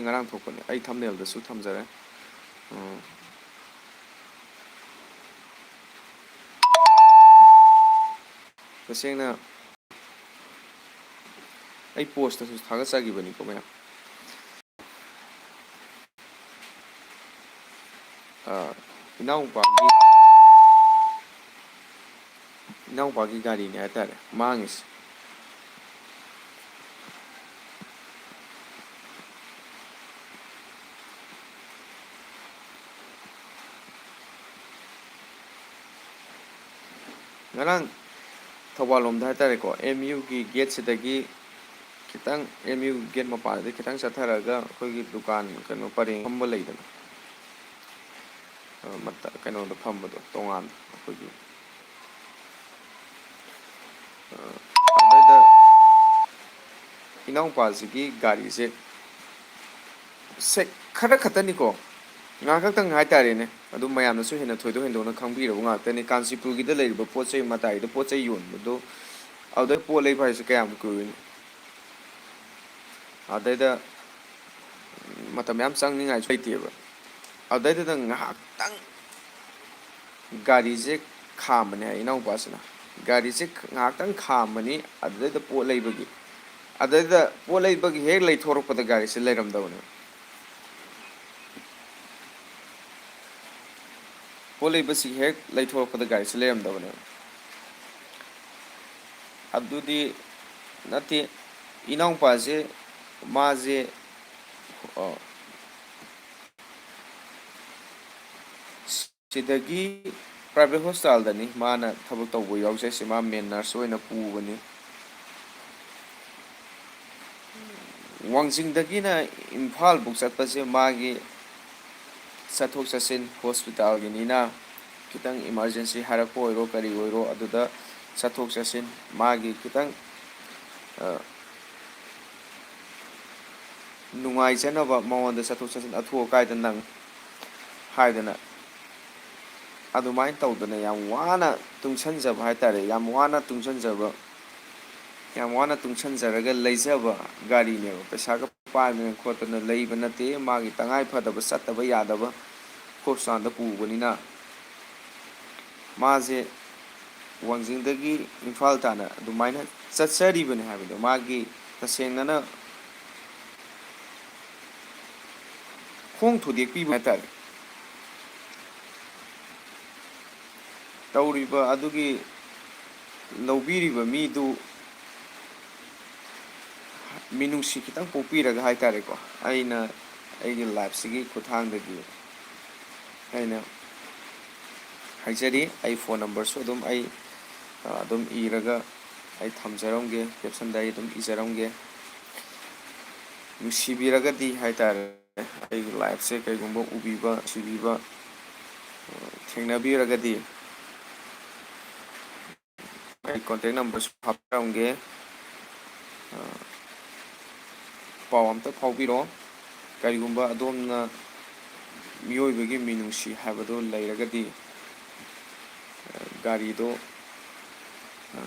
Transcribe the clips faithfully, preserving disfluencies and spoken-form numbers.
ꯉꯔꯥꯡ ꯊꯣꯛꯄꯅꯦ, ꯑꯩ ꯊꯝꯅꯦꯜꯗꯁꯨ ꯊꯝꯖꯔꯦ꯫ ꯎꯝ꯫ ꯇꯁꯦꯡꯅ ꯑꯩ ꯄꯣꯁꯇꯁꯨ ꯊꯥꯒꯠꯆꯈꯤꯕꯅꯤꯀꯣ ꯃꯌꯥꯝ꯫ ꯑ, ꯏꯅꯥꯎꯄꯥꯒꯤ, ꯏꯅꯥꯎꯄꯥꯒꯤ ꯒꯥꯔꯤꯅꯦ ꯍꯥꯏꯇꯥꯔꯦ ꯃꯥꯡꯉꯤꯁꯦ꯫ ꯉꯔꯥꯡ ꯊꯧꯕꯥꯜ ꯂꯣꯝꯗ ꯍꯥꯏꯇꯥꯔꯦꯀꯣ, ꯑꯦꯝ ꯌꯨꯒꯤ ꯒꯦꯠꯁꯤꯗꯒꯤ ꯈꯤꯇꯪ, ꯑꯦꯝ ꯌꯨ ꯒꯦꯠ ꯃꯄꯥꯟꯗꯒꯤ ꯈꯤꯇꯪ ꯆꯠꯊꯔꯒ ꯑꯩꯈꯣꯏꯒꯤ ꯗꯨꯀꯥꯟ ꯀꯩꯅꯣ ꯄꯔꯦꯡ ꯐꯝꯕ ꯂꯩꯗꯅ, ꯑ, ꯃꯇ-, ꯀꯩꯅꯣꯗ ꯐꯝꯕꯗꯣ ꯇꯣꯉꯥꯟꯅ ꯑꯩꯈꯣꯏꯒꯤ, ꯑ, ꯑꯗꯩꯗ ꯏꯅꯥꯎꯄꯥꯁꯤꯒꯤ ꯒꯥꯔꯤꯁꯦ ꯁꯦ ꯈꯔ ꯈꯛꯇꯅꯤꯀꯣ, ꯉꯥꯏꯍꯥꯛ ꯈꯛꯇꯪ ꯍꯥꯏꯇꯥꯔꯦꯅꯦ꯫ ꯑꯗꯨꯝ ꯃꯌꯥꯝꯅꯁꯨ ꯍꯦꯟꯅ ꯊꯣꯏꯗꯣꯛ ꯍꯦꯟꯗꯣꯛꯅ ꯈꯪꯕꯤꯔꯕ ꯉꯥꯛꯇꯅꯤ꯫ ꯀꯥꯟꯆꯤꯄꯨꯔꯒꯤꯗ ꯂꯩꯔꯤꯕ ꯄꯣꯠ ꯆꯩ ꯃꯇꯥꯏꯗ ꯄꯣꯠ ꯆꯩ ꯌꯣꯟꯕꯗꯣ, ꯑꯗꯨꯗ ꯄꯣꯠ ꯂꯩꯕ ꯍꯥꯏꯁꯦ ꯀꯌꯥꯝ ꯀꯨꯏꯔꯨꯅꯤ? ꯑꯗꯩꯗ ꯃꯇꯝ ꯌꯥꯝ ꯆꯪꯅꯤꯡꯉꯥꯏꯁꯨ ꯂꯩꯇꯦꯕ꯫ ꯑꯗꯩꯗꯨꯗ ꯉꯥꯏꯍꯥꯛꯇꯪ ꯒꯥꯔꯤꯁꯦ ꯈꯥꯝꯕꯅꯦ ꯍꯥꯏ ꯏꯅꯥꯎꯄꯥꯁꯤꯅ꯫ ꯒꯥꯔꯤꯁꯦ ꯉꯥꯏꯍꯥꯛꯇꯪ ꯈꯥꯝꯕꯅꯤ, ꯑꯗꯨꯗꯩꯗ ꯄꯣꯠ ꯂꯩꯕꯒꯤ, ꯑꯗꯨꯗꯩꯗ ꯄꯣꯠ ꯂꯩꯕꯒꯤ ꯍꯦꯛ ꯂꯩꯊꯣꯔꯛꯄꯗ ꯒꯥꯔꯤꯁꯦ ꯂꯩꯔꯝꯗꯕꯅꯦꯕ꯫ ꯄꯣꯠ ꯂꯩꯕꯁꯤ ꯍꯦꯛ ꯂꯩꯊꯣꯔꯛꯄꯗ ꯒꯥꯔꯤꯁꯦ ꯂꯩꯔꯝꯗꯕꯅꯦꯕ꯫ ꯑꯗꯨꯗꯤ ꯅꯠꯇꯦ, ꯏꯅꯥꯎꯄꯥꯁꯦ, ꯃꯥꯁꯦ, ꯑ, ꯁꯤꯗꯒꯤ private hospitalꯗꯅꯤ ꯃꯥꯅ ꯊꯕꯛ ꯇꯧꯕ ꯌꯥꯎꯖꯩꯁꯦ꯫ ꯃꯥ main nurse ꯑꯣꯏꯅ ꯄꯨꯕꯅꯤ꯫ ꯋꯥꯡꯖꯤꯡꯗꯒꯤꯅ ꯏꯝꯐꯥꯜ ꯐꯥꯎ ꯆꯠꯄꯁꯦ ꯃꯥꯒꯤ ꯆꯠꯊꯣꯛ ꯆꯠꯁꯤꯟ hospitalꯒꯤꯅꯤꯅ ꯈꯤꯇꯪ emergency ꯍꯥꯏꯔꯛꯄ ꯑꯣꯏꯔꯣ, ꯀꯔꯤ ꯑꯣꯏꯔꯣ, ꯑꯗꯨꯗ ꯆꯠꯊꯣꯛ ꯆꯠꯁꯤꯟ ꯃꯥꯒꯤ ꯈꯤꯇꯪ, ꯑ, ꯅꯨꯡꯉꯥꯏꯖꯅꯕ, ꯃꯉꯣꯟꯗ ꯆꯠꯊꯣꯛ ꯆꯠꯁꯤꯟ ꯑꯊꯨ ꯑꯀꯥꯏꯗ ꯅꯪ ꯍꯥꯏꯗꯅ ꯑꯗꯨꯃꯥꯏꯅ ꯇꯧꯗꯅ ꯌꯥꯝ ꯋꯥꯅ ꯇꯨꯡꯁꯟꯖꯕ ꯍꯥꯏꯇꯥꯔꯦ, ꯌꯥꯝ ꯋꯥꯅ ꯇꯨꯡꯁꯟꯖꯕ, ꯌꯥꯝ ꯋꯥꯅ ꯇꯨꯡꯁꯟꯖꯔꯒ ꯂꯩꯖꯕ ꯒꯥꯔꯤꯅꯦꯕ꯫ ꯄꯩꯁꯥꯒ ꯄꯥꯏꯗꯅ ꯈꯣꯠꯇꯅ ꯂꯩꯕ ꯅꯠꯇꯦ꯫ ꯃꯥꯒꯤ ꯇꯉꯥꯏ ꯐꯗꯕ ꯆꯠꯇꯕ ꯌꯥꯗꯕ ꯍꯣꯁꯄꯤꯇꯥꯜꯗ ꯄꯨꯕꯅꯤꯅ ꯃꯥꯁꯦ ꯋꯥꯡꯖꯤꯡꯗꯒꯤ ꯏꯝꯐꯥꯜ ꯇꯥꯟꯅ ꯑꯗꯨꯃꯥꯏꯅ ꯆꯠꯆꯔꯤꯕꯅꯤ ꯍꯥꯏꯕꯗꯣ, ꯃꯥꯒꯤ ꯇꯁꯦꯡꯅꯅ ꯈꯣꯡ ꯊꯨꯗꯦꯛꯄꯤꯕ ꯍꯥꯏꯇꯥꯔꯦ꯫ ꯇꯧꯔꯤꯕ ꯑꯗꯨꯒꯤ ꯂꯧꯕꯤꯔꯤꯕ ꯃꯤꯗꯨ ꯃꯤꯅꯨꯡꯁꯤ ꯈꯤꯇꯪ ꯄꯣꯛꯄꯤꯔꯒ ꯍꯥꯏꯇꯥꯔꯦꯀꯣ, ꯑꯩꯅ ꯑꯩꯒꯤ ꯂꯥꯏꯐꯁꯤꯒꯤ ꯈꯨꯠꯊꯥꯡꯗꯒꯤ ꯑꯩꯅ ꯍꯥꯏꯖꯔꯤ꯫ ꯑꯩ ꯐꯣꯟ ꯅꯝꯕꯔꯁꯨ ꯑꯗꯨꯝ ꯑꯩ, ꯑ, ꯑꯗꯨꯝ ꯏꯔꯒ ꯑꯩ ꯊꯝꯖꯔꯝꯒꯦ, ꯀꯦꯞꯁꯟꯗ ꯑꯩ ꯑꯗꯨꯝ ꯏꯖꯔꯝꯒꯦ꯫ ꯅꯨꯡꯁꯤꯕꯤꯔꯒꯗꯤ ꯍꯥꯏꯇꯥꯔꯦ, ꯑꯩꯒꯤ ꯂꯥꯏꯐꯁꯦ ꯀꯩꯒꯨꯝꯕ ꯎꯕꯤꯕ, ꯅꯨꯡꯁꯤꯕꯤꯕ, ꯑ, ꯊꯦꯡꯅꯕꯤꯔꯒꯗꯤ ꯑꯩ ꯀꯣꯟꯇꯦꯛ ꯅꯝꯕꯔꯁꯨ ꯍꯥꯞꯆꯔꯝꯒꯦ꯫ ꯑ, ꯄꯥꯎ ꯑꯝꯇ ꯐꯥꯎꯕꯤꯔꯛꯑꯣ꯫ ꯀꯔꯤꯒꯨꯝꯕ ꯑꯗꯣꯝꯅ ꯃꯤꯑꯣꯏꯕꯒꯤ ꯃꯤꯅꯨꯡꯁꯤ ꯍꯥꯏꯕꯗꯨ ꯂꯩꯔꯒꯗꯤ, ꯑ, ꯒꯥꯔꯤꯗꯣ, ꯑ,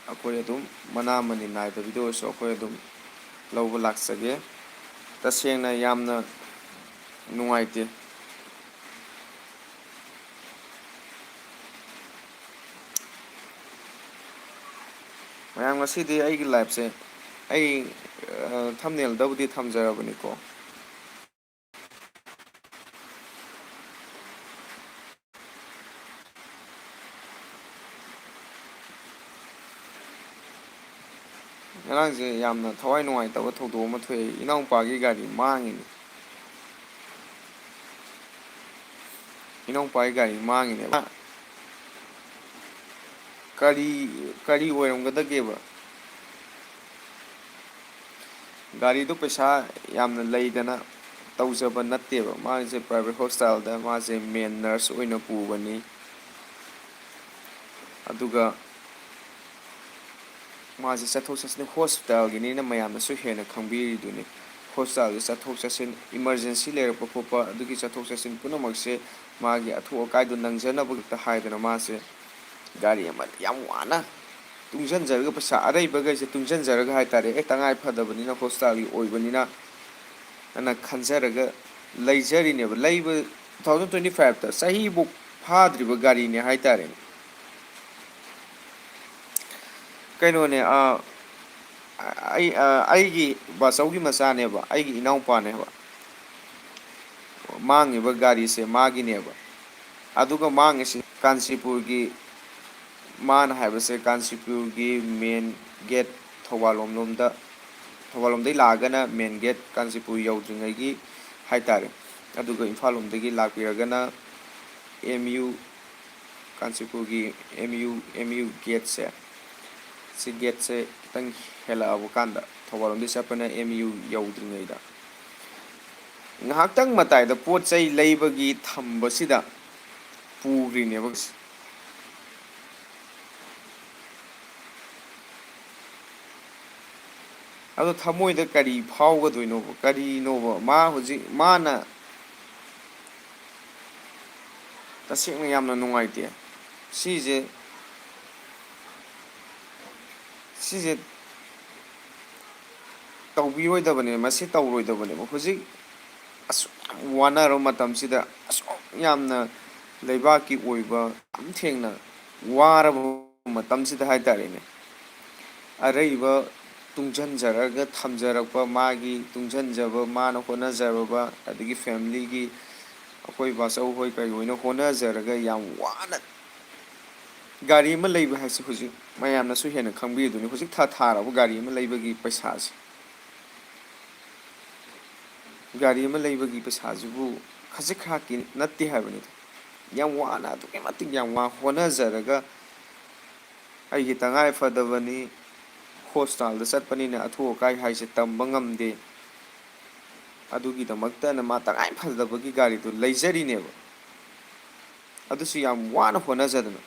ꯑꯩꯈꯣꯏ ꯑꯗꯨꯝ ꯃꯅꯥ ꯃꯅꯤ ꯅꯥꯏꯗꯕꯤꯗ ꯑꯣꯏꯔꯁꯨ ꯑꯩꯈꯣꯏ ꯑꯗꯨꯝ ꯂꯧꯕ ꯂꯥꯛꯆꯒꯦ꯫ ꯇꯁꯦꯡꯅ ꯌꯥꯝꯅ ꯅꯨꯡꯉꯥꯏꯇꯦ꯫ ꯃꯌꯥꯝ, ꯉꯁꯤꯗꯤ ꯑꯩꯒꯤ ꯂꯥꯏꯐꯁꯦ ꯑꯩ, ꯑ, ꯊꯝꯅꯦꯜꯗꯕꯨꯗꯤ ꯊꯝꯖꯔꯕꯅꯤꯀꯣ꯫ ꯉꯔꯥꯡꯁꯦ ꯌꯥꯝꯅ ꯊꯋꯥꯏ ꯅꯨꯡꯉꯥꯏꯇꯕ ꯊꯧꯗꯣꯛ ꯑꯃ ꯊꯣꯛꯑꯦ꯫ ꯏꯅꯥꯎꯄꯥꯒꯤ ꯒꯥꯔꯤ ꯃꯥꯡꯉꯤꯅꯤ꯫ ꯏꯅꯥꯎꯄꯥꯒꯤ ꯒꯥꯔꯤ ꯃꯥꯡꯉꯤꯅꯦꯕ꯫ ꯀꯔꯤ, ꯀꯔꯤ ꯑꯣꯏꯔꯝꯒꯗꯒꯦꯕ? ꯒꯥꯔꯤꯗꯣ ꯄꯩꯁꯥ ꯌꯥꯝꯅ ꯂꯩꯗꯅ ꯇꯧꯖꯕ ꯅꯠꯇꯦꯕ꯫ ꯃꯥꯁꯦ ꯄ꯭ꯔꯥꯏꯚꯦꯠ ꯍꯣꯁꯄꯤꯇꯥꯜꯗ ꯃꯥꯁꯦ ꯃꯦꯟ ꯅꯔꯁ ꯑꯣꯏꯅ ꯄꯨꯕꯅꯤ꯫ ꯑꯗꯨꯒ ꯃꯥꯁꯦ ꯆꯠꯊꯣꯛ ꯆꯠꯁꯤꯟ ꯍꯣꯁꯄꯤꯇꯥꯜꯒꯤꯅꯤꯅ ꯃꯌꯥꯝꯅꯁꯨ ꯍꯦꯟꯅ ꯈꯪꯕꯤꯔꯤꯗꯨꯅꯤ꯫ ꯍꯣꯁꯄꯤꯇꯥꯜꯗ ꯆꯠꯊꯣꯛ ꯆꯠꯁꯤꯟ, ꯏꯃꯥꯔꯖꯦꯟꯁꯤ ꯂꯩꯔꯛꯄ ꯈꯣꯠꯄ, ꯑꯗꯨꯒꯤ ꯆꯠꯊꯣꯛ ꯆꯠꯁꯤꯟ ꯄꯨꯝꯅꯃꯛꯁꯦ ꯃꯥꯒꯤ ꯑꯊꯨ ꯑꯀꯥꯏꯗꯣ ꯅꯪꯖꯅꯕ ꯈꯛꯇ ꯍꯥꯏꯗꯅ ꯃꯥꯁꯦ ꯒꯥꯔꯤ ꯑꯃ ꯌꯥꯝ ꯋꯥꯅ ꯇꯨꯡꯁꯤꯟꯖꯔꯒ, ꯄꯩꯁꯥ ꯑꯔꯩꯕꯈꯩꯁꯦ ꯇꯨꯡꯁꯤꯟꯖꯔꯒ ꯍꯥꯏ ꯇꯥꯔꯦ, ꯑꯦ, ꯇꯉꯥꯏ ꯐꯗꯕꯅꯤꯅ, ꯍꯣꯁꯄꯤꯇꯥꯜꯒꯤ ꯑꯣꯏꯕꯅꯤꯅ ꯑꯅ ꯈꯟꯖꯔꯒ ꯂꯩꯖꯔꯤꯅꯦꯕ꯫ ꯂꯩꯕ, two thousand twenty fiveꯇ ꯆꯍꯤꯐꯧ ꯐꯥꯗ꯭ꯔꯤꯕ ꯒꯥꯔꯤꯅꯦ ꯍꯥꯏ ꯇꯥꯔꯦꯅꯦ꯫ ꯀꯩꯅꯣꯅꯦ, ꯑ, ꯑꯩ, ꯑ, ꯑꯩꯒꯤ ꯕꯥꯆꯧꯒꯤ ꯃꯆꯥꯅꯦꯕ, ꯑꯩꯒꯤ ꯏꯅꯥꯎꯄꯥꯅꯦꯕ꯫ ꯃꯥꯡꯉꯤꯕ ꯒꯥꯔꯤꯁꯦ ꯃꯥꯒꯤꯅꯦꯕ꯫ ꯑꯗꯨꯒ ꯃꯥꯡꯉꯤꯁꯤ ꯀꯥꯟꯆꯤꯄꯨꯔꯒꯤ, ꯃꯥꯅ ꯍꯥꯏꯕꯁꯦ ꯀꯥꯟꯆꯤꯄꯨꯔꯒꯤ ꯃꯦꯟ ꯒꯦꯠ, ꯊꯧꯕꯥꯜ ꯂꯣꯝ ꯂꯣꯝꯗ, ꯊꯧꯕꯥꯜ ꯂꯣꯝꯗꯒꯤ ꯂꯥꯛꯑꯒꯅ ꯃꯦꯟ ꯒꯦꯠ ꯀꯥꯟꯆꯤꯄꯨꯔ ꯌꯧꯗ꯭ꯔꯤꯉꯩꯒꯤ ꯍꯥꯏ ꯇꯥꯔꯦ꯫ ꯑꯗꯨꯒ ꯏꯝꯐꯥꯜ ꯂꯣꯝꯗꯒꯤ ꯂꯥꯛꯄꯤꯔꯒꯅ ꯑꯦꯝ ꯌꯨ, ꯀꯥꯟꯆꯤꯄꯨꯔꯒꯤ ꯑꯦꯝ ꯌꯨ, ꯑꯦꯝ ꯌꯨ ꯒꯦꯠꯁꯦ, ꯁꯤ ꯒꯦꯠꯁꯦ ꯈꯤꯇꯪ ꯍꯦꯜꯂꯛꯑꯕ ꯀꯥꯟꯗ, ꯊꯧꯕꯥꯜ ꯂꯣꯝꯗꯒꯤ ꯆꯠꯄꯅ ꯑꯦꯝ ꯌꯨ ꯌꯧꯗ꯭ꯔꯤꯉꯩꯗ, ꯉꯥꯏꯍꯥꯛꯇꯪ ꯃꯇꯥꯏꯗ ꯄꯣꯠ ꯆꯩ ꯂꯩꯕꯒꯤ ꯊꯝꯕꯁꯤꯗ ꯄꯨꯈ꯭ꯔꯤꯅꯦꯕ꯫ ꯑꯗꯣ ꯊꯃꯣꯏꯗ ꯀꯔꯤ ꯐꯥꯎꯒꯗꯣꯏꯅꯣꯕ? ꯀꯔꯤꯅꯣꯕ? ꯃꯥ ꯍꯧꯖꯤꯛ, ꯃꯥꯅ ꯇꯁꯦꯡꯅ ꯌꯥꯝꯅ ꯅꯨꯡꯉꯥꯏꯇꯦ꯫ ꯁꯤꯁꯦ, ꯁꯤꯁꯦ ꯇꯧꯕꯤꯔꯣꯏꯗꯕꯅꯦ, ꯃꯁꯤ ꯇꯧꯔꯣꯏꯗꯕꯅꯦꯕ꯫ ꯍꯧꯖꯤꯛ ꯑꯁꯨꯛ ꯌꯥꯝ ꯋꯥꯅꯔꯕ ꯃꯇꯝꯁꯤꯗ, ꯑꯁꯨꯛ ꯌꯥꯝꯅ ꯂꯩꯕꯥꯛꯀꯤ ꯑꯣꯏꯕ ꯌꯥꯝ ꯊꯦꯡꯅ ꯋꯥꯔꯕ ꯃꯇꯝꯁꯤꯗ ꯍꯥꯏ ꯇꯥꯔꯦꯅꯦ, ꯑꯔꯩꯕ ꯇꯨꯡꯁꯤꯟꯖꯔꯒ ꯊꯝꯖꯔꯛꯄ, ꯃꯥꯒꯤ ꯇꯨꯡꯁꯤꯟꯖꯕ, ꯃꯥꯅ ꯍꯣꯠꯅꯖꯔꯕ, ꯑꯗꯒꯤ ꯐꯦꯃꯤꯂꯤꯒꯤ, ꯑꯩꯈꯣꯏ ꯕꯥꯆꯧ ꯍꯣꯏ ꯀꯩ ꯍꯣꯏꯅ ꯍꯣꯠꯅꯖꯔꯒ ꯌꯥꯝ ꯋꯥꯅ ꯒꯥꯔꯤ ꯑꯃ ꯂꯩꯕ ꯍꯥꯏꯁꯦ ꯍꯧꯖꯤꯛ ꯃꯌꯥꯝꯅꯁꯨ ꯍꯦꯟꯅ ꯈꯪꯕꯤꯗꯨꯅꯤ꯫ ꯍꯧꯖꯤꯛ ꯊꯥ ꯊꯥꯔꯕ ꯒꯥꯔꯤ ꯑꯃ ꯂꯩꯕꯒꯤ ꯄꯩꯁꯥꯁꯦ, ꯒꯥꯔꯤ ꯑꯃ ꯂꯩꯕꯒꯤ ꯄꯩꯁꯥꯁꯤꯕꯨ ꯈꯖꯤꯛ ꯈꯔꯥꯛꯀꯤ ꯅꯠꯇꯦ ꯍꯥꯏꯕꯅꯤꯗ꯫ ꯌꯥꯝ ꯋꯥꯅ, ꯑꯗꯨꯛꯀꯤ ꯃꯇꯤꯛ ꯌꯥꯝ ꯋꯥ ꯍꯣꯠꯅꯖꯔꯒ, ꯑꯩꯒꯤ ꯇꯉꯥꯏ ꯐꯗꯕꯅꯤ, ꯍꯣꯁꯄꯤꯇꯥꯜꯗ ꯆꯠꯄꯅꯤꯅ ꯑꯊꯨ ꯑꯀꯥꯏ ꯍꯥꯏꯁꯦ ꯇꯝꯕ ꯉꯝꯗꯦ, ꯑꯗꯨꯒꯤꯗꯃꯛꯇꯅ ꯃꯥ ꯇꯉꯥꯏ ꯐꯗꯕꯒꯤ ꯒꯥꯔꯤꯗꯨ ꯂꯩꯖꯔꯤꯅꯦꯕ꯫ ꯑꯗꯨꯁꯨ ꯌꯥꯝ ꯋꯥꯅ ꯍꯣꯠꯅꯖꯗꯅ꯫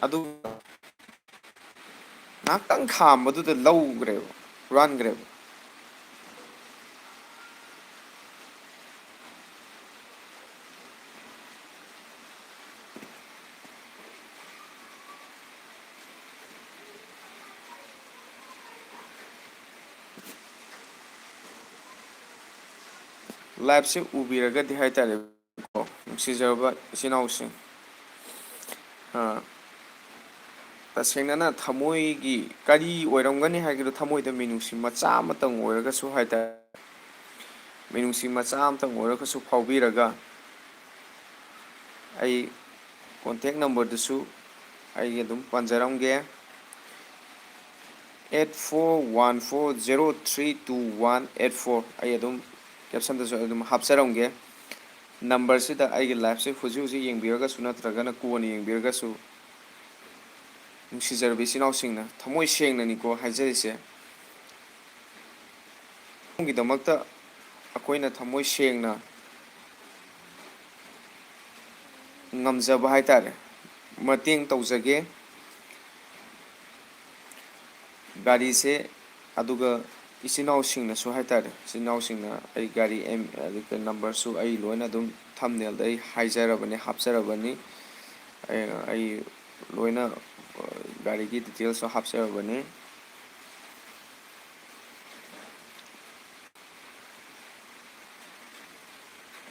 ꯑꯗꯨ ꯉꯥꯏꯍꯥꯛꯇꯪ ꯈꯥꯝꯕꯗꯨꯗ ꯂꯧꯈ꯭ꯔꯦꯕ, ꯍꯨꯔꯥꯟꯈ꯭ꯔꯦꯕ꯫ ꯂꯥꯏꯐꯁꯦ ꯎꯕꯤꯔꯒꯗꯤ ꯍꯥꯏꯇꯥꯔꯦ, ꯀꯣ, ꯅꯨꯡꯁꯤꯖꯔꯕ ꯏꯆꯤꯟ ꯏꯅꯥꯎꯁꯤꯡ, ꯑ, ꯇꯁꯦꯡꯅꯅ ꯊꯃꯣꯏꯒꯤ ꯀꯔꯤ ꯑꯣꯏꯔꯝꯒꯅꯤ ꯍꯥꯏꯒꯦꯗ, ꯊꯃꯣꯏꯗ ꯃꯤꯅꯨꯡꯁꯤ ꯃꯆꯥ ꯑꯃꯇꯪ ꯑꯣꯏꯔꯒꯁꯨ ꯍꯥꯏꯇꯥꯔꯦ, ꯃꯤꯅꯨꯡꯁꯤ ꯃꯆꯥ ꯑꯃꯇꯪ ꯑꯣꯏꯔꯒꯁꯨ ꯐꯥꯎꯕꯤꯔꯒ, ꯑꯩ ꯀꯣꯟꯇꯦꯛ ꯅꯝꯕꯔꯗꯨꯁꯨ ꯑꯩ ꯑꯗꯨꯝ ꯄꯟꯖꯔꯝꯒꯦ, eight four one four zero three two one eight four꯫ ꯑꯩ ꯑꯗꯨꯝ ꯀꯦꯞꯁꯟꯗꯁꯨ ꯑꯗꯨꯝ ꯍꯥꯞꯆꯔꯝꯒꯦ꯫ ꯅꯝꯕꯔꯁꯤꯗ ꯑꯩꯒꯤ ꯂꯥꯏꯐꯁꯦ ꯍꯧꯖꯤꯛ ꯍꯧꯖꯤꯛ ꯌꯦꯡꯕꯤꯔꯒꯁꯨ ꯅꯠꯇ꯭ꯔꯒꯅ ꯀꯣꯟꯅ ꯌꯦꯡꯕꯤꯔꯒꯁꯨ, ꯅꯨꯡꯁꯤꯖꯔꯕ ꯏꯆꯤꯟ ꯏꯅꯥꯎꯁꯤꯡꯅ, ꯊꯃꯣꯏ ꯁꯦꯡꯅꯅꯤꯀꯣ ꯍꯥꯏꯖꯔꯤꯁꯦ, ꯒꯤꯗꯃꯛꯇ ꯑꯩꯈꯣꯏꯅ ꯊꯃꯣꯏ ꯁꯦꯡꯅ ꯉꯝꯖꯕ ꯍꯥꯏꯇꯥꯔꯦ, ꯃꯇꯦꯡ ꯇꯧꯖꯒꯦ꯫ ꯒꯥꯔꯤꯁꯦ, ꯑꯗꯨꯒ ꯏꯆꯤꯟ ꯏꯅꯥꯎꯁꯤꯡꯅꯁꯨ ꯍꯥꯏꯇꯥꯔꯦ, ꯏꯆꯤꯟ ꯏꯅꯥꯎꯁꯤꯡꯅ ꯑꯩ ꯒꯥꯔꯤ ꯑꯦꯝ-, ꯑꯗꯨꯒ ꯅꯝꯕꯔꯁꯨ ꯑꯩ ꯂꯣꯏꯅ ꯑꯗꯨꯝ ꯊꯝꯅꯦꯜꯗ ꯑꯩ ꯍꯥꯏꯖꯔꯕꯅꯤ, ꯍꯥꯞꯆꯔꯕꯅꯤ꯫ ꯑꯩ, ꯑꯩ ꯂꯣꯏꯅ, ꯑ, ꯒꯥꯔꯤꯒꯤ ꯗꯤꯇꯦꯜꯁꯁꯨ ꯍꯥꯞꯆꯔꯕꯅꯤ꯫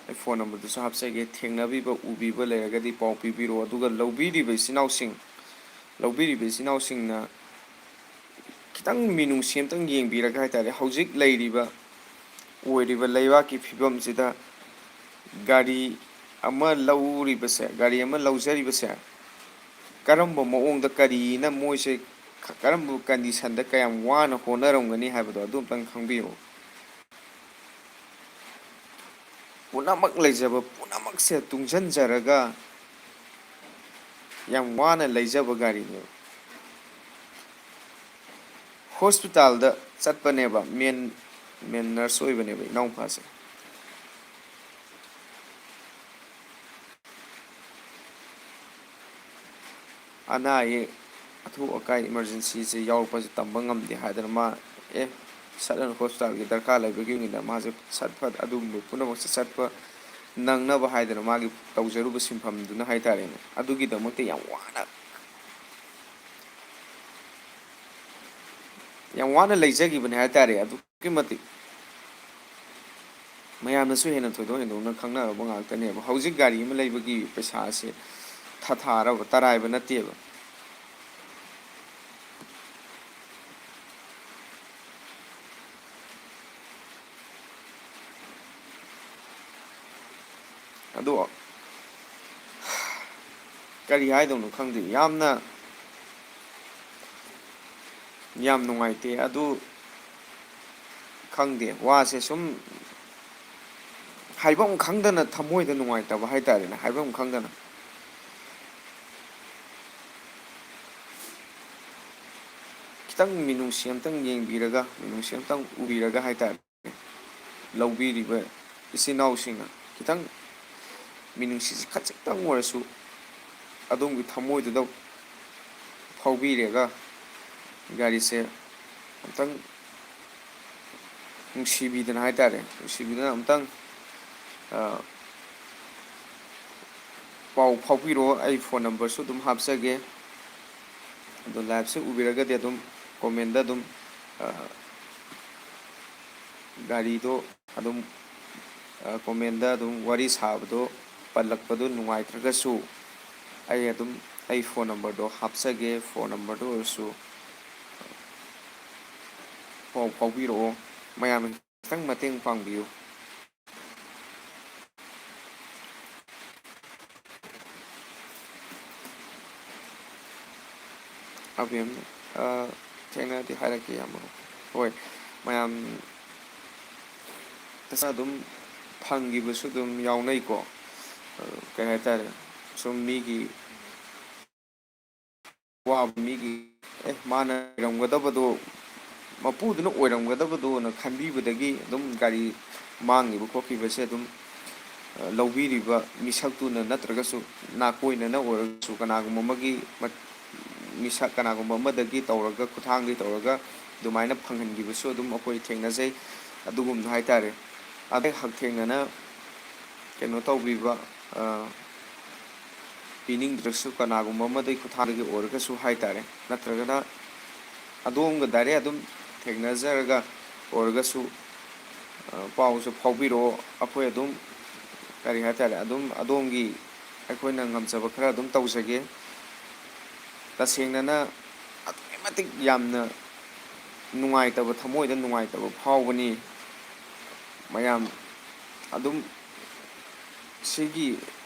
ꯑꯩ ꯐꯣꯟ ꯅꯝꯕꯔꯗꯨꯁꯨ ꯍꯥꯞꯆꯒꯦ꯫ ꯊꯦꯡꯅꯕꯤꯕ, ꯎꯕꯤꯕ ꯂꯩꯔꯒꯗꯤ ꯄꯥꯎ ꯄꯤꯕꯤꯔꯛꯑꯣ꯫ ꯑꯗꯨꯒ ꯂꯧꯕꯤꯔꯤꯕ ꯏꯆꯤꯟ ꯏꯅꯥꯎꯁꯤꯡ, ꯂꯧꯕꯤꯔꯤꯕ ꯏꯆꯤꯟ ꯏꯅꯥꯎꯁꯤꯡꯅ ꯈꯤꯇꯪ ꯃꯤꯅꯨꯡꯁꯤ ꯑꯃꯇꯪ ꯌꯦꯡꯕꯤꯔꯒ ꯍꯥꯏꯇꯥꯔꯦ, ꯍꯧꯖꯤꯛ ꯂꯩꯔꯤꯕ, ꯑꯣꯏꯔꯤꯕ ꯂꯩꯕꯥꯛꯀꯤ ꯐꯤꯕꯝꯁꯤꯗ ꯒꯥꯔꯤ ꯑꯃ ꯂꯧꯔꯤꯕꯁꯦ, ꯒꯥꯔꯤ ꯑꯃ ꯂꯧꯖꯔꯤꯕꯁꯦ, ꯀꯔꯝꯕ ꯃꯑꯣꯡꯗ, ꯀꯔꯤꯅ ꯃꯣꯏꯁꯦ ꯀꯔꯝꯕ ꯀꯟꯗꯤꯁꯟꯗ ꯀꯌꯥꯝ ꯋꯥꯅ ꯍꯣꯠꯅꯔꯝꯒꯅꯤ ꯍꯥꯏꯕꯗꯣ ꯑꯗꯨ ꯑꯝꯇꯪ ꯈꯪꯕꯤꯌꯨ꯫ ꯄꯨꯝꯅꯃꯛ ꯂꯩꯖꯕ ꯄꯨꯝꯅꯃꯛꯁꯦ ꯇꯨꯡꯁꯤꯟꯖꯔꯒ ꯌꯥꯝ ꯋꯥꯅ ꯂꯩꯖꯕ ꯒꯥꯔꯤꯅꯦꯕ꯫ ꯍꯣꯁꯄꯤꯇꯥꯜꯗ ꯆꯠꯄꯅꯦꯕ, ꯃꯦꯟ, ꯃꯦꯟ ꯅꯔꯁ ꯑꯣꯏꯕꯅꯦꯕ ꯏꯅꯥꯎꯄꯥꯁꯦ꯫ ꯑꯅꯥ ꯑꯌꯦꯛ, ꯑꯊꯨ ꯑꯀꯥꯏ, ꯏꯃꯥꯔꯖꯦꯟꯁꯤꯁꯦ ꯌꯥꯎꯔꯛꯄꯁꯦ ꯇꯝꯕ ꯉꯝꯗꯦ ꯍꯥꯏꯗꯅ ꯃꯥ, ꯑꯦ, ꯁꯠ ꯑꯅ ꯍꯣꯁꯄꯤꯇꯥꯜꯒꯤ ꯗꯔꯀꯥꯔ ꯂꯩꯕꯒꯤ ꯑꯣꯏꯅ ꯃꯥꯁꯦ ꯁꯠ ꯐꯠ ꯑꯗꯨꯒꯨꯝꯕ ꯄꯨꯝꯅꯃꯛꯁꯦ ꯆꯠꯄ ꯅꯪꯅꯕ ꯍꯥꯏꯗꯅ ꯃꯥꯒꯤ ꯇꯧꯖꯔꯨꯕ ꯁꯤꯟꯐꯝꯗꯨꯅ ꯍꯥꯏꯇꯥꯔꯦꯅꯦ, ꯑꯗꯨꯒꯤꯗꯃꯛꯇ ꯌꯥꯝ ꯋꯥꯅ, ꯌꯥꯝ ꯋꯥꯅ ꯂꯩꯖꯈꯤꯕꯅꯦ ꯍꯥꯏꯇꯥꯔꯦ꯫ ꯑꯗꯨꯛꯀꯤ ꯃꯇꯤꯛ ꯃꯌꯥꯝꯅꯁꯨ ꯍꯦꯟꯅ ꯊꯣꯏꯗꯣꯛ ꯍꯦꯟꯗꯣꯛꯅ ꯈꯪꯅꯔꯕ ꯉꯥꯛꯇꯅꯦꯕ꯫ ꯍꯧꯖꯤꯛ ꯒꯥꯔꯤ ꯑꯃ ꯂꯩꯕꯒꯤ ꯄꯩꯁꯥ ꯑꯁꯦ ꯊꯥꯊꯥꯔꯕ, ꯇꯔꯥꯏꯕ ꯅꯠꯇꯦꯕ꯫ ꯑꯗꯣ ꯀꯔꯤ ꯍꯥꯏꯗꯧꯅꯣ ꯈꯪꯗꯦ, ꯌꯥꯝꯅ, ꯌꯥꯝ ꯅꯨꯡꯉꯥꯏꯇꯦ꯫ ꯑꯗꯨ ꯈꯪꯗꯦ, ꯋꯥꯁꯦ ꯁꯨꯝ ꯍꯥꯏꯐꯝ ꯈꯪꯗꯅ ꯊꯃꯣꯏꯗ ꯅꯨꯡꯉꯥꯏꯇꯕ ꯍꯥꯏꯇꯥꯔꯦꯅꯦ, ꯍꯥꯏꯐꯝ ꯈꯪꯗꯅ꯫ ꯈꯤꯇꯪ ꯃꯤꯅꯨꯡꯁꯤ ꯑꯝꯇꯪ ꯌꯦꯡꯕꯤꯔꯒ, ꯃꯤꯅꯨꯡꯁꯤ ꯑꯝꯇꯪ ꯎꯕꯤꯔꯒ ꯍꯥꯏꯇꯥꯔꯦ, ꯂꯧꯕꯤꯔꯤꯕ ꯏꯆꯤꯟ ꯏꯅꯥꯎꯁꯤꯡꯅ ꯈꯤꯇꯪ ꯃꯤꯅꯨꯡꯁꯤꯁꯤ ꯈꯖꯤꯛꯇꯪ ꯑꯣꯏꯔꯁꯨ ꯑꯗꯣꯝꯒꯤ ꯊꯃꯣꯏꯗꯨꯗ ꯐꯥꯎꯕꯤꯔꯒ ꯒꯥꯔꯤꯁꯦ ꯑꯝꯇꯪ ꯅꯨꯡꯁꯤꯕꯤꯗꯅ ꯍꯥꯏꯇꯥꯔꯦ, ꯅꯨꯡꯁꯤꯕꯤꯗꯅ ꯑꯝꯇꯪ, ꯑ, ꯄꯥꯎ ꯐꯥꯎꯕꯤꯔꯛꯑꯣ꯫ ꯑꯩ ꯐꯣꯟ ꯅꯝꯕꯔꯁꯨ ꯑꯗꯨꯝ ꯍꯥꯞꯆꯒꯦ꯫ ꯑꯗꯣ ꯂꯥꯏꯞꯁꯦ ꯎꯕꯤꯔꯒꯗꯤ ꯑꯗꯨꯝ ꯀꯣꯃꯦꯟꯗ ꯑꯗꯨꯝ, ꯑ, ꯒꯥꯔꯤꯗꯣ ꯑꯗꯨꯝ, ꯑ, ꯀꯣꯃꯦꯟꯗ ꯑꯗꯨꯝ ꯋꯥꯔꯤ ꯁꯥꯕꯗꯣ ꯄꯜꯂꯛꯄꯗꯣ ꯅꯨꯡꯉꯥꯏꯇ꯭ꯔꯒꯁꯨ, ꯑꯩ ꯑꯗꯨꯝ ꯑꯩ ꯐꯣꯟ ꯅꯝꯕꯔꯗꯣ ꯍꯥꯞꯆꯒꯦ꯫ ꯐꯣꯟ ꯅꯝꯕꯔꯗꯣ ꯑꯣꯏꯔꯁꯨ ꯄꯥꯎ ꯐꯥꯎꯕꯤꯔꯛꯑꯣ꯫ ꯃꯌꯥꯝꯅ ꯈꯤꯇꯪ ꯃꯇꯦꯡ ꯄꯥꯡꯕꯤꯌꯨ꯫ ꯑꯕꯦꯝ, ꯑ, ꯊꯦꯡꯅꯔꯗꯤ ꯍꯥꯏꯔꯛꯀꯦ, ꯏꯌꯥꯝꯕ꯫ ꯍꯣꯏ, ꯃꯌꯥꯝ ꯄꯩꯁꯥ ꯑꯗꯨꯝ ꯐꯪꯈꯤꯕꯁꯨ ꯑꯗꯨꯝ ꯌꯥꯎꯅꯩꯀꯣ꯫ ꯑ, ꯀꯩ ꯍꯥꯏꯇꯥꯔꯦ, ꯁꯨꯝ ꯃꯤꯒꯤ ꯑꯋꯥꯕ ꯃꯤꯒꯤ, ꯑꯦ, ꯃꯥꯅ ꯑꯣꯏꯔꯝꯒꯗꯕꯗꯣ, ꯃꯄꯨꯗꯨꯅ ꯑꯣꯏꯔꯝꯒꯗꯕꯗꯣꯅ ꯈꯟꯕꯤꯕꯗꯒꯤ ꯑꯗꯨꯝ ꯒꯥꯔꯤ ꯃꯥꯡꯈꯤꯕ ꯈꯣꯠꯈꯤꯕꯁꯦ ꯑꯗꯨꯝ, ꯑ, ꯂꯧꯕꯤꯔꯤꯕ ꯃꯤꯁꯛꯇꯨꯅ ꯅꯠꯇ꯭ꯔꯒꯁꯨ ꯅꯥꯀꯣꯏꯅꯅ ꯑꯣꯏꯔꯒꯁꯨ ꯀꯅꯥꯒꯨꯝꯕ ꯑꯃꯒꯤ ꯃꯠ-, ꯃꯤꯁꯛ ꯀꯅꯥꯒꯨꯝꯕ ꯑꯃꯗꯒꯤ ꯇꯧꯔꯒ, ꯈꯨꯠꯊꯥꯡꯗꯒꯤ ꯇꯧꯔꯒ ꯑꯗꯨꯃꯥꯏꯅ ꯐꯪꯍꯟꯈꯤꯕꯁꯨ ꯑꯗꯨꯝ ꯑꯩꯈꯣꯏ ꯊꯦꯡꯅꯖꯩ꯫ ꯑꯗꯨꯒꯨꯝꯅ ꯍꯥꯏꯇꯥꯔꯦ꯫ ꯑꯗꯩ ꯍꯛꯊꯦꯡꯅꯅ ꯀꯩꯅꯣ ꯇꯧꯕꯤꯕ, ꯑ, ꯄꯤꯅꯤꯡꯗ꯭ꯔꯁꯨ ꯀꯅꯥꯒꯨꯝꯕ ꯑꯃꯗꯒꯤ ꯈꯨꯠꯊꯥꯡꯗꯒꯤ ꯑꯣꯏꯔꯒꯁꯨ ꯍꯥꯏꯇꯥꯔꯦ, ꯅꯠꯇ꯭ꯔꯒꯅ ꯑꯗꯣꯝꯒ ꯗꯥꯏꯔꯦꯛ ꯑꯗꯨꯝ ꯊꯦꯡꯅꯖꯔꯒ ꯑꯣꯏꯔꯒꯁꯨ ꯑ, ꯄꯥꯎꯁꯨ ꯐꯥꯎꯕꯤꯔꯛꯑꯣ꯫ ꯑꯩꯈꯣꯏ ꯑꯗꯨꯝ, ꯀꯔꯤ ꯍꯥꯏꯇꯥꯔꯦ, ꯑꯗꯨꯝ ꯑꯗꯣꯝꯒꯤ, ꯑꯩꯈꯣꯏꯅ ꯉꯝꯖꯕ ꯈꯔ ꯑꯗꯨꯝ ꯇꯧꯖꯒꯦ꯫ ꯇꯁꯦꯡꯅꯅ ꯑꯗꯨꯛꯀꯤ ꯃꯇꯤꯛ ꯌꯥꯝꯅ ꯅꯨꯡꯉꯥꯏꯇꯕ, ꯊꯃꯣꯏꯗ ꯅꯨꯡꯉꯥꯏꯇꯕ ꯐꯥꯎꯕꯅꯤ꯫ ꯃꯌꯥꯝ ꯑꯗꯨꯝ ꯁꯤꯒꯤ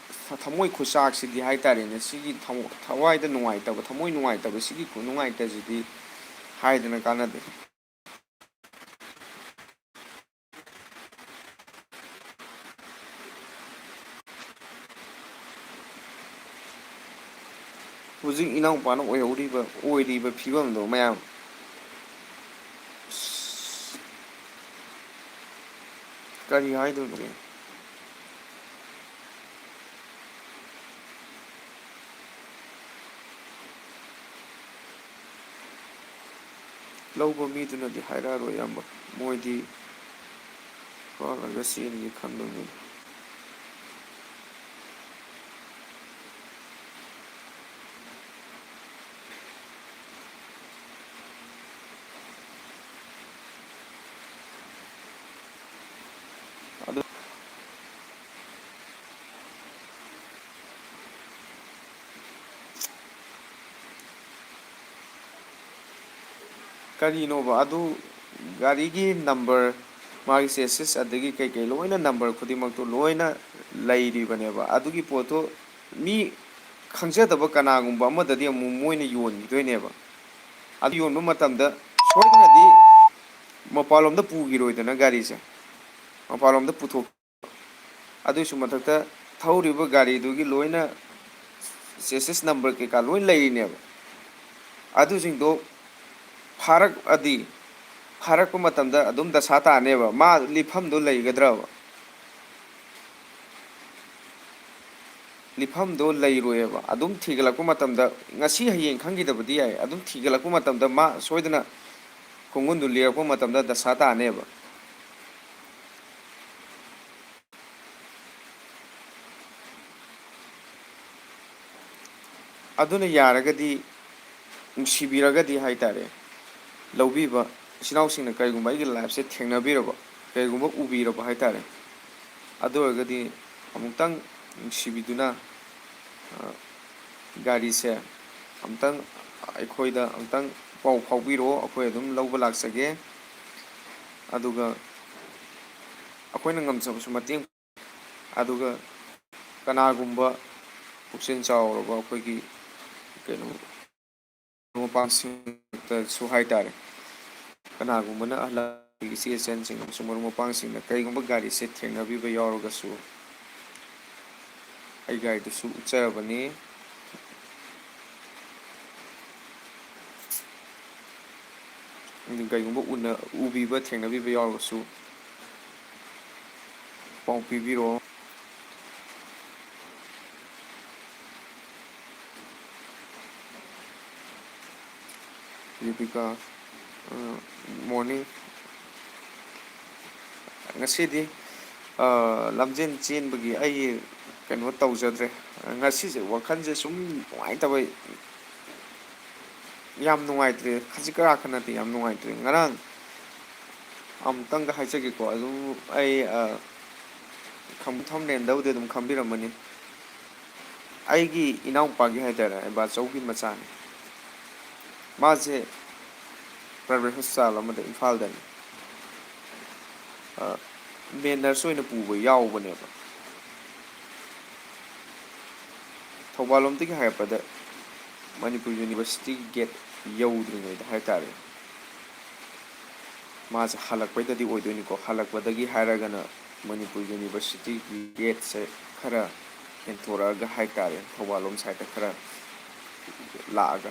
ꯊ-, ꯊꯃꯣꯏ ꯈꯨꯆꯥꯛꯁꯤꯗꯤ ꯍꯥꯏꯇꯥꯔꯦꯅꯦ, ꯁꯤꯒꯤ ꯊꯃꯣ-, ꯊꯋꯥꯏꯗ ꯅꯨꯡꯉꯥꯏꯇꯕ, ꯊꯃꯣꯏ ꯅꯨꯡꯉꯥꯏꯇꯕ, ꯁꯤꯒꯤ ꯈꯨꯅꯨꯡꯉꯥꯏꯇꯁꯤꯗꯤ ꯍꯥꯏꯗꯅ ꯀꯥꯟꯅꯗꯦ꯫ ꯍꯧꯖꯤꯛ ꯏꯅꯥꯎꯄꯥꯅ ꯑꯣꯏꯍꯧꯔꯤꯕ, ꯑꯣꯏꯔꯤꯕ ꯐꯤꯕꯝꯗꯣ ꯃꯌꯥꯝ, ꯑꯁ, ꯀꯔꯤ ꯍꯥꯏꯗꯣꯏꯅꯣ? ꯂꯧꯕ ꯃꯤꯗꯨꯅꯗꯤ ꯍꯥꯏꯔꯛꯑꯔꯣꯏ, ꯑꯌꯥꯝꯕ꯫ ꯃꯣꯏꯗꯤ ꯍꯨꯔꯥꯜꯂꯒ ꯆꯦꯟꯒꯦ ꯈꯟꯕ ꯃꯤꯅꯤ꯫ ꯑꯗꯨ ꯀꯔꯤꯅꯣꯕ ꯑꯗꯨ? ꯒꯥꯔꯤꯒꯤ ꯅꯝꯕꯔ, ꯃꯥꯒꯤ ꯆꯦꯁꯤꯁ, ꯑꯗꯒꯤ ꯀꯩꯀꯩ ꯂꯣꯏꯅ, ꯅꯝꯕꯔ ꯈꯨꯗꯤꯡꯃꯛꯇꯨ ꯂꯣꯏꯅ ꯂꯩꯔꯤꯕꯅꯦꯕ꯫ ꯑꯗꯨꯒꯤ ꯄꯣꯠꯇꯨ ꯃꯤ ꯈꯪꯖꯗꯕ ꯀꯅꯥꯒꯨꯝꯕ ꯑꯃꯗꯗꯤ ꯑꯃꯨꯛ ꯃꯣꯏꯅ ꯌꯣꯟꯈꯤꯗꯣꯏꯅꯦꯕ꯫ ꯑꯗꯨ ꯌꯣꯟꯕ ꯃꯇꯝꯗ ꯁꯣꯏꯗꯅꯗꯤ ꯃꯄꯥꯟꯂꯣꯝꯗ ꯄꯨꯈꯤꯔꯣꯏꯗꯅ ꯒꯥꯔꯤꯁꯦ, ꯃꯄꯥꯟꯂꯣꯝꯗ ꯄꯨꯊꯣꯛ ꯑꯗꯨꯒꯤꯁꯨ ꯃꯊꯛꯇ ꯊꯧꯔꯤꯕ ꯒꯥꯔꯤꯗꯨꯒꯤ ꯂꯣꯏꯅ ꯆꯦꯁꯤꯁ ꯅꯝꯕꯔ ꯀꯩꯀꯥ ꯂꯣꯏ ꯂꯩꯔꯤꯅꯦꯕ꯫ ꯑꯗꯨꯁꯤꯡꯗꯣ ꯐꯥꯔꯛꯑꯗꯤ, ꯐꯥꯔꯛꯄ ꯃꯇꯝꯗ ꯑꯗꯨꯝ ꯗꯁꯥ ꯇꯥꯅꯦꯕ꯫ ꯃꯥ ꯂꯤꯐꯝꯗꯣ ꯂꯩꯒꯗ꯭ꯔꯕ? ꯂꯤꯐꯝꯗꯣ ꯂꯩꯔꯣꯏꯑꯕ꯫ ꯑꯗꯨꯝ ꯊꯤꯒꯠꯂꯛꯄ ꯃꯇꯝꯗ, ꯉꯁꯤ ꯍꯌꯦꯡ ꯈꯪꯈꯤꯗꯕꯗꯤ ꯌꯥꯏ, ꯑꯗꯨꯝ ꯊꯤꯒꯠꯂꯛꯄ ꯃꯇꯝꯗ ꯃꯥ ꯁꯣꯏꯗꯅ ꯈꯣꯡꯒꯨꯟꯗꯨ ꯂꯤꯔꯛꯄ ꯃꯇꯝꯗ ꯗꯁꯥ ꯇꯥꯅꯦꯕ꯫ ꯑꯗꯨꯅ ꯌꯥꯔꯒꯗꯤ, ꯅꯨꯡꯁꯤꯕꯤꯔꯒꯗꯤ ꯍꯥꯏ ꯇꯥꯔꯦ, ꯂꯧꯕꯤꯕ ꯏꯆꯤꯟ ꯏꯅꯥꯎꯁꯤꯡꯅ ꯀꯔꯤꯒꯨꯝꯕ ꯑꯩꯒꯤ ꯂꯥꯏꯐꯁꯦ ꯊꯦꯡꯅꯕꯤꯔꯕ, ꯀꯩꯒꯨꯝꯕ ꯎꯕꯤꯔꯕ ꯍꯥꯏꯇꯥꯔꯦ, ꯑꯗꯨ ꯑꯣꯏꯔꯒꯗꯤ ꯑꯃꯨꯛꯇꯪ ꯅꯨꯡꯁꯤꯕꯤꯗꯨꯅ, ꯑ, ꯒꯥꯔꯤꯁꯦ ꯑꯃꯨꯛꯇꯪ ꯑꯩꯈꯣꯏꯗ ꯑꯃꯨꯛꯇꯪ ꯄꯥꯎ ꯐꯥꯎꯕꯤꯔꯛꯑꯣ, ꯑꯩꯈꯣꯏ ꯑꯗꯨꯝ ꯂꯧꯕ ꯂꯥꯛꯆꯒꯦ꯫ ꯑꯗꯨꯒ ꯑꯩꯈꯣꯏꯅ ꯉꯝꯖꯕꯁꯨ ꯃꯇꯦꯡ, ꯑꯗꯨꯒ ꯀꯅꯥꯒꯨꯝꯕ ꯄꯨꯛꯆꯦꯜ ꯆꯥꯎꯔꯕ ꯑꯩꯈꯣꯏꯒꯤ ꯀꯩꯅꯣ ꯃꯔꯨꯞ ꯃꯄꯥꯡꯁꯤꯡꯗꯁꯨ ꯍꯥꯏꯇꯥꯔꯦ, ꯀꯅꯥꯒꯨꯝꯕꯅ ꯑꯍꯜ ꯂꯃꯟꯒꯤ ꯏꯆꯦ ꯏꯆꯟꯁꯤꯡ ꯑꯃꯁꯨꯡ ꯃꯔꯨꯞ ꯃꯄꯥꯡꯁꯤꯡꯅ ꯀꯔꯤꯒꯨꯝꯕ ꯒꯥꯔꯤꯁꯦ ꯊꯦꯡꯅꯕꯤꯕ ꯌꯥꯎꯔꯒꯁꯨ, ꯑꯩ ꯒꯥꯔꯤꯗꯨꯁꯨ ꯎꯠꯆꯔꯕꯅꯤ꯫ ꯑꯗꯨ ꯀꯩꯒꯨꯝꯕ ꯎꯅ-, ꯎꯕꯤꯕ, ꯊꯦꯡꯅꯕꯤꯕ ꯌꯥꯎꯔꯒꯁꯨ ꯄꯥꯎ ꯄꯤꯕꯤꯔꯛꯑꯣ꯫ ꯗꯤꯄꯤꯀꯥ, ꯑ, morning꯫ ꯉꯁꯤꯗꯤ, ꯑ, ꯂꯝꯖꯦꯟ ꯆꯦꯟꯕꯒꯤ ꯑꯩ ꯀꯩꯅꯣ ꯇꯧꯖꯗ꯭ꯔꯦ꯫ ꯉꯁꯤꯁꯦ ꯋꯥꯈꯜꯁꯦ ꯁꯨꯝ ꯅꯨꯡꯉꯥꯏꯇꯕ, ꯌꯥꯝ ꯅꯨꯡꯉꯥꯏꯇ꯭ꯔꯦ꯫ ꯈꯖꯤꯛ ꯈꯔꯥꯛꯀ ꯅꯠꯇꯦ, ꯌꯥꯝ ꯅꯨꯡꯉꯥꯏꯇ꯭ꯔꯦ꯫ ꯉꯔꯥꯡ ꯑꯃꯨꯛꯇꯪꯒ ꯍꯥꯏꯖꯒꯦꯀꯣ, ꯑꯗꯨꯝ ꯑꯩ, ꯑ, ꯈꯪ-, ꯊꯝꯅꯦꯟꯗꯕꯨꯗꯤ ꯑꯗꯨꯝ ꯈꯪꯕꯤꯔꯝꯃꯅꯤ꯫ ꯑꯩꯒꯤ ꯏꯅꯥꯎꯄꯥꯒꯤ ꯍꯥꯏꯇꯥꯔꯦ, ꯕꯥꯆꯧꯒꯤ ꯃꯆꯥꯅꯤ꯫ ꯃꯥꯁꯦ private hospital ꯑꯃꯗ ꯏꯝꯐꯥꯜꯗꯅꯤ꯫ ꯑ, main nurse ꯑꯣꯏꯅ ꯄꯨꯕ ꯌꯥꯎꯕꯅꯦꯕ꯫ ꯊꯧꯕꯥꯜ ꯂꯣꯝꯗꯒꯤ ꯍꯥꯏꯒꯠꯄꯗ ꯃꯅꯤꯄꯨꯔ university gate ꯌꯧꯗ꯭ꯔꯤꯉꯩꯗ ꯍꯥꯏꯇꯥꯔꯦ꯫ ꯃꯥꯁꯦ ꯍꯜꯂꯛꯄꯩꯗꯗꯤ ꯑꯣꯏꯗꯣꯏꯅꯤꯀꯣ, ꯍꯜꯂꯛꯄꯗꯒꯤ ꯍꯥꯏꯔꯒꯅ ꯃꯅꯤꯄꯨꯔ universityꯒꯤ gateꯁꯦ ꯈꯔ ꯍꯦꯟꯊꯣꯔꯛꯑꯒ ꯍꯥꯏꯇꯥꯔꯦ, ꯊꯧꯕꯥꯜ ꯂꯣꯝ sideꯇ ꯈꯔ ꯂꯥꯛꯑꯒ,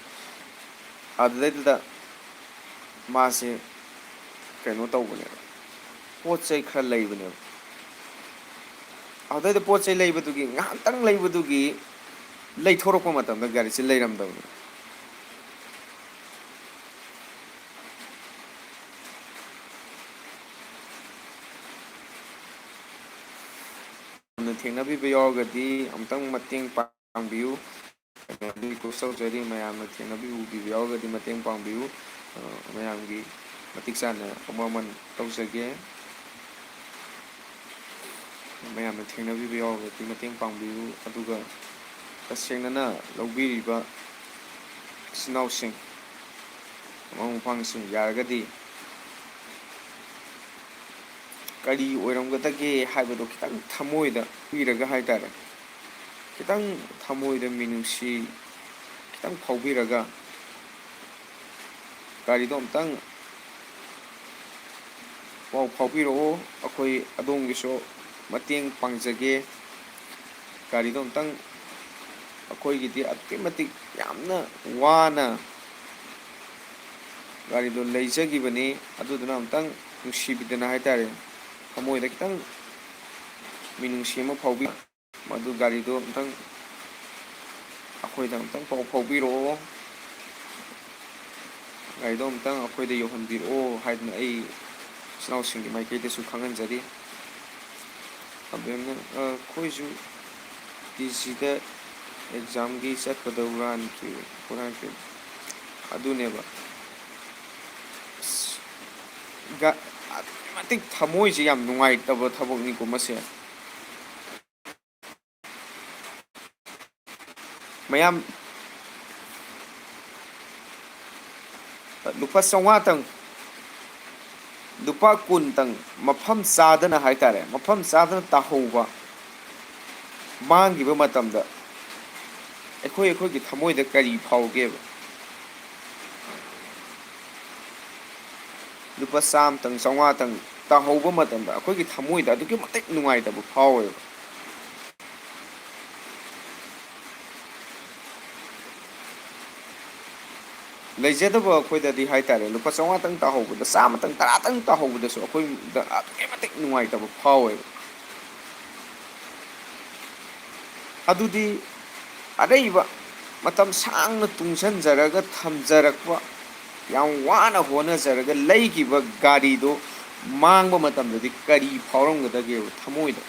ꯑꯗꯨꯗꯩꯗꯨꯗ ꯃꯥꯁꯦ ꯀꯩꯅꯣ ꯇꯧꯕꯅꯦꯕ, ꯄꯣꯠ ꯆꯩ ꯈꯔ ꯂꯩꯕꯅꯦꯕ꯫ ꯑꯗꯨꯗꯩꯗ ꯄꯣꯠ ꯆꯩ ꯂꯩꯕꯗꯨꯒꯤ, ꯉꯥꯏꯍꯥꯛꯇꯪ ꯂꯩꯕꯗꯨꯒꯤ, ꯂꯩꯊꯣꯔꯛꯄ ꯃꯇꯝꯗ ꯒꯥꯔꯤꯁꯦ ꯂꯩꯔꯝꯗꯕꯅꯦ꯫ ꯌꯥꯝꯅ ꯊꯦꯡꯅꯕꯤꯕ ꯌꯥꯎꯔꯒꯗꯤ ꯑꯃꯨꯛꯇꯪ ꯃꯇꯦꯡ ꯄꯥꯡꯕꯤꯌꯨ꯫ ꯃꯌꯥꯝꯗ request ꯇꯧꯖꯔꯤ, ꯃꯌꯥꯝꯅ ꯊꯦꯡꯅꯕꯤꯕ ꯎꯕꯤꯕ ꯌꯥꯎꯔꯒꯗꯤ ꯃꯇꯦꯡ ꯄꯥꯡꯕꯤꯌꯨ꯫ ꯑ, ꯃꯌꯥꯝꯒꯤ ꯃꯇꯤꯛ ꯆꯥꯅ ꯑꯃ ꯑꯃ ꯇꯧꯖꯒꯦ꯫ ꯃꯌꯥꯝꯅ ꯊꯦꯡꯅꯕꯤꯕ ꯌꯥꯎꯔꯒꯗꯤ ꯃꯇꯦꯡ ꯄꯥꯡꯕꯤꯌꯨ꯫ ꯑꯗꯨꯒ ꯇꯁꯦꯡꯅꯅ ꯂꯧꯕꯤꯔꯤꯕ ꯏꯆꯤꯟ ꯏꯅꯥꯎꯁꯤꯡ, ꯃꯃꯥ ꯃꯄꯥꯁꯤꯡ, ꯌꯥꯔꯒꯗꯤ ꯀꯔꯤ ꯑꯣꯏꯔꯝꯒꯗꯒꯦ ꯍꯥꯏꯕꯗꯣ ꯈꯤꯇꯪ ꯊꯃꯣꯏꯗ ꯄꯤꯔꯒ ꯍꯥꯏ ꯇꯥꯔꯦ, ꯈꯤꯇꯪ ꯊꯃꯣꯏꯗ ꯃꯤꯅꯨꯡꯁꯤ ꯈꯤꯇꯪ ꯐꯥꯎꯕꯤꯔꯒ ꯒꯥꯔꯤꯗꯣ ꯑꯝꯇꯪ ꯄꯥꯎ ꯐꯥꯎꯕꯤꯔꯛꯑꯣ꯫ ꯑꯩꯈꯣꯏ ꯑꯗꯣꯝꯒꯤꯁꯨ ꯃꯇꯦꯡ ꯄꯥꯡꯖꯒꯦ꯫ ꯒꯥꯔꯤꯗꯣ ꯑꯝꯇꯪ, ꯑꯩꯈꯣꯏꯒꯤꯗꯤ ꯑꯗꯨꯛꯀꯤ ꯃꯇꯤꯛ ꯌꯥꯝꯅ ꯋꯥꯅ ꯒꯥꯔꯤꯗꯣ ꯂꯩꯖꯈꯤꯕꯅꯤ꯫ ꯑꯗꯨꯗꯨꯅ ꯑꯝꯇꯪ ꯅꯨꯡꯁꯤꯕꯤꯗꯅ ꯍꯥꯏ ꯇꯥꯔꯦ, ꯊꯃꯣꯏꯗ ꯈꯤꯇꯪ ꯃꯤꯅꯨꯡꯁꯤ ꯑꯃ ꯐꯥꯎꯕꯤ꯫ ꯃꯗꯨ ꯒꯥꯔꯤꯗꯣ ꯑꯝꯇꯪ ꯑꯩꯈꯣꯏꯗ ꯑꯝꯇꯪ ꯄꯥꯎ ꯐꯥꯎꯕꯤꯔꯛꯑꯣ꯫ ꯒꯥꯔꯤꯗꯣ ꯑꯝꯇꯪ ꯑꯩꯈꯣꯏꯗ ꯌꯧꯍꯟꯕꯤꯔꯛꯑꯣ ꯍꯥꯏꯗꯅ ꯑꯩ ꯏꯆꯤꯟ ꯏꯅꯥꯎꯁꯤꯡꯒꯤ ꯃꯥꯏꯀꯩꯗꯁꯨ ꯈꯪꯍꯟꯖꯔꯤ꯫ ꯑꯕꯦꯝꯅ, "ꯑ, ꯑꯩꯈꯣꯏꯁꯨ ꯇꯤ ꯖꯤꯗ ꯑꯦꯛꯖꯥꯝꯒꯤ ꯆꯠꯀꯗꯧ ꯍꯨꯔꯥꯟꯈꯤ, ꯍꯨꯔꯥꯟꯈꯤ꯫" ꯑꯗꯨꯅꯦꯕ꯫ ꯑꯁ, ꯒ-, ꯑꯗꯨꯛꯀꯤ ꯃꯇꯤꯛ ꯊꯃꯣꯏꯁꯦ ꯌꯥꯝ ꯅꯨꯡꯉꯥꯏꯇꯕ ꯊꯕꯛꯅꯤꯀꯣ ꯃꯁꯦ꯫ ꯃꯌꯥꯝ, ꯂꯨꯄꯥ ꯆꯥꯝꯃꯉꯥꯇꯪ, ꯂꯨꯄꯥ ꯀꯨꯟꯇꯪ ꯃꯐꯝ ꯆꯥꯗꯅ ꯍꯥꯏ ꯇꯥꯔꯦ, ꯃꯐꯝ ꯆꯥꯗꯅ ꯇꯥꯍꯧꯕ, ꯃꯥꯡꯈꯤꯕ ꯃꯇꯝꯗ ꯑꯩꯈꯣꯏ, ꯑꯩꯈꯣꯏꯒꯤ ꯊꯃꯣꯏꯗ ꯀꯔꯤ ꯐꯥꯎꯒꯦꯕ? ꯂꯨꯄꯥ ꯆꯥꯝꯃꯇꯪ, ꯆꯥꯝꯃꯉꯥꯇꯪ ꯇꯥꯍꯧꯕ ꯃꯇꯝꯗ ꯑꯩꯈꯣꯏꯒꯤ ꯊꯃꯣꯏꯗ ꯑꯗꯨꯛꯀꯤ ꯃꯇꯤꯛ ꯅꯨꯡꯉꯥꯏꯇꯕ ꯐꯥꯎꯋꯦꯕ꯫ ꯂꯩꯖꯗꯕ ꯑꯩꯈꯣꯏꯗꯗꯤ ꯍꯥꯏ ꯇꯥꯔꯦ, ꯂꯨꯄꯥ ꯆꯥꯝꯃꯉꯥꯇꯪ ꯇꯥꯍꯧꯕꯗ, ꯆꯥꯝꯃꯇꯪ, ꯇꯔꯥꯇꯪ ꯇꯥꯍꯧꯕꯗꯁꯨ ꯑꯩꯈꯣꯏꯗ ꯑꯗꯨꯛꯀꯤ ꯃꯇꯤꯛ ꯅꯨꯡꯉꯥꯏꯇꯕ ꯐꯥꯎꯋꯦꯕ꯫ ꯑꯗꯨꯗꯤ ꯑꯔꯩꯕ ꯃꯇꯝ ꯁꯥꯡꯅ ꯇꯨꯡꯁꯤꯟꯖꯔꯒ ꯊꯝꯖꯔꯛꯄ, ꯌꯥꯝ ꯋꯥꯅ ꯍꯣꯠꯅꯖꯔꯒ ꯂꯩꯈꯤꯕ ꯒꯥꯔꯤꯗꯣ ꯃꯥꯡꯕ ꯃꯇꯝꯗꯗꯤ ꯀꯔꯤ ꯐꯥꯎꯔꯝꯒꯗꯒꯦꯕ ꯊꯃꯣꯏꯗ?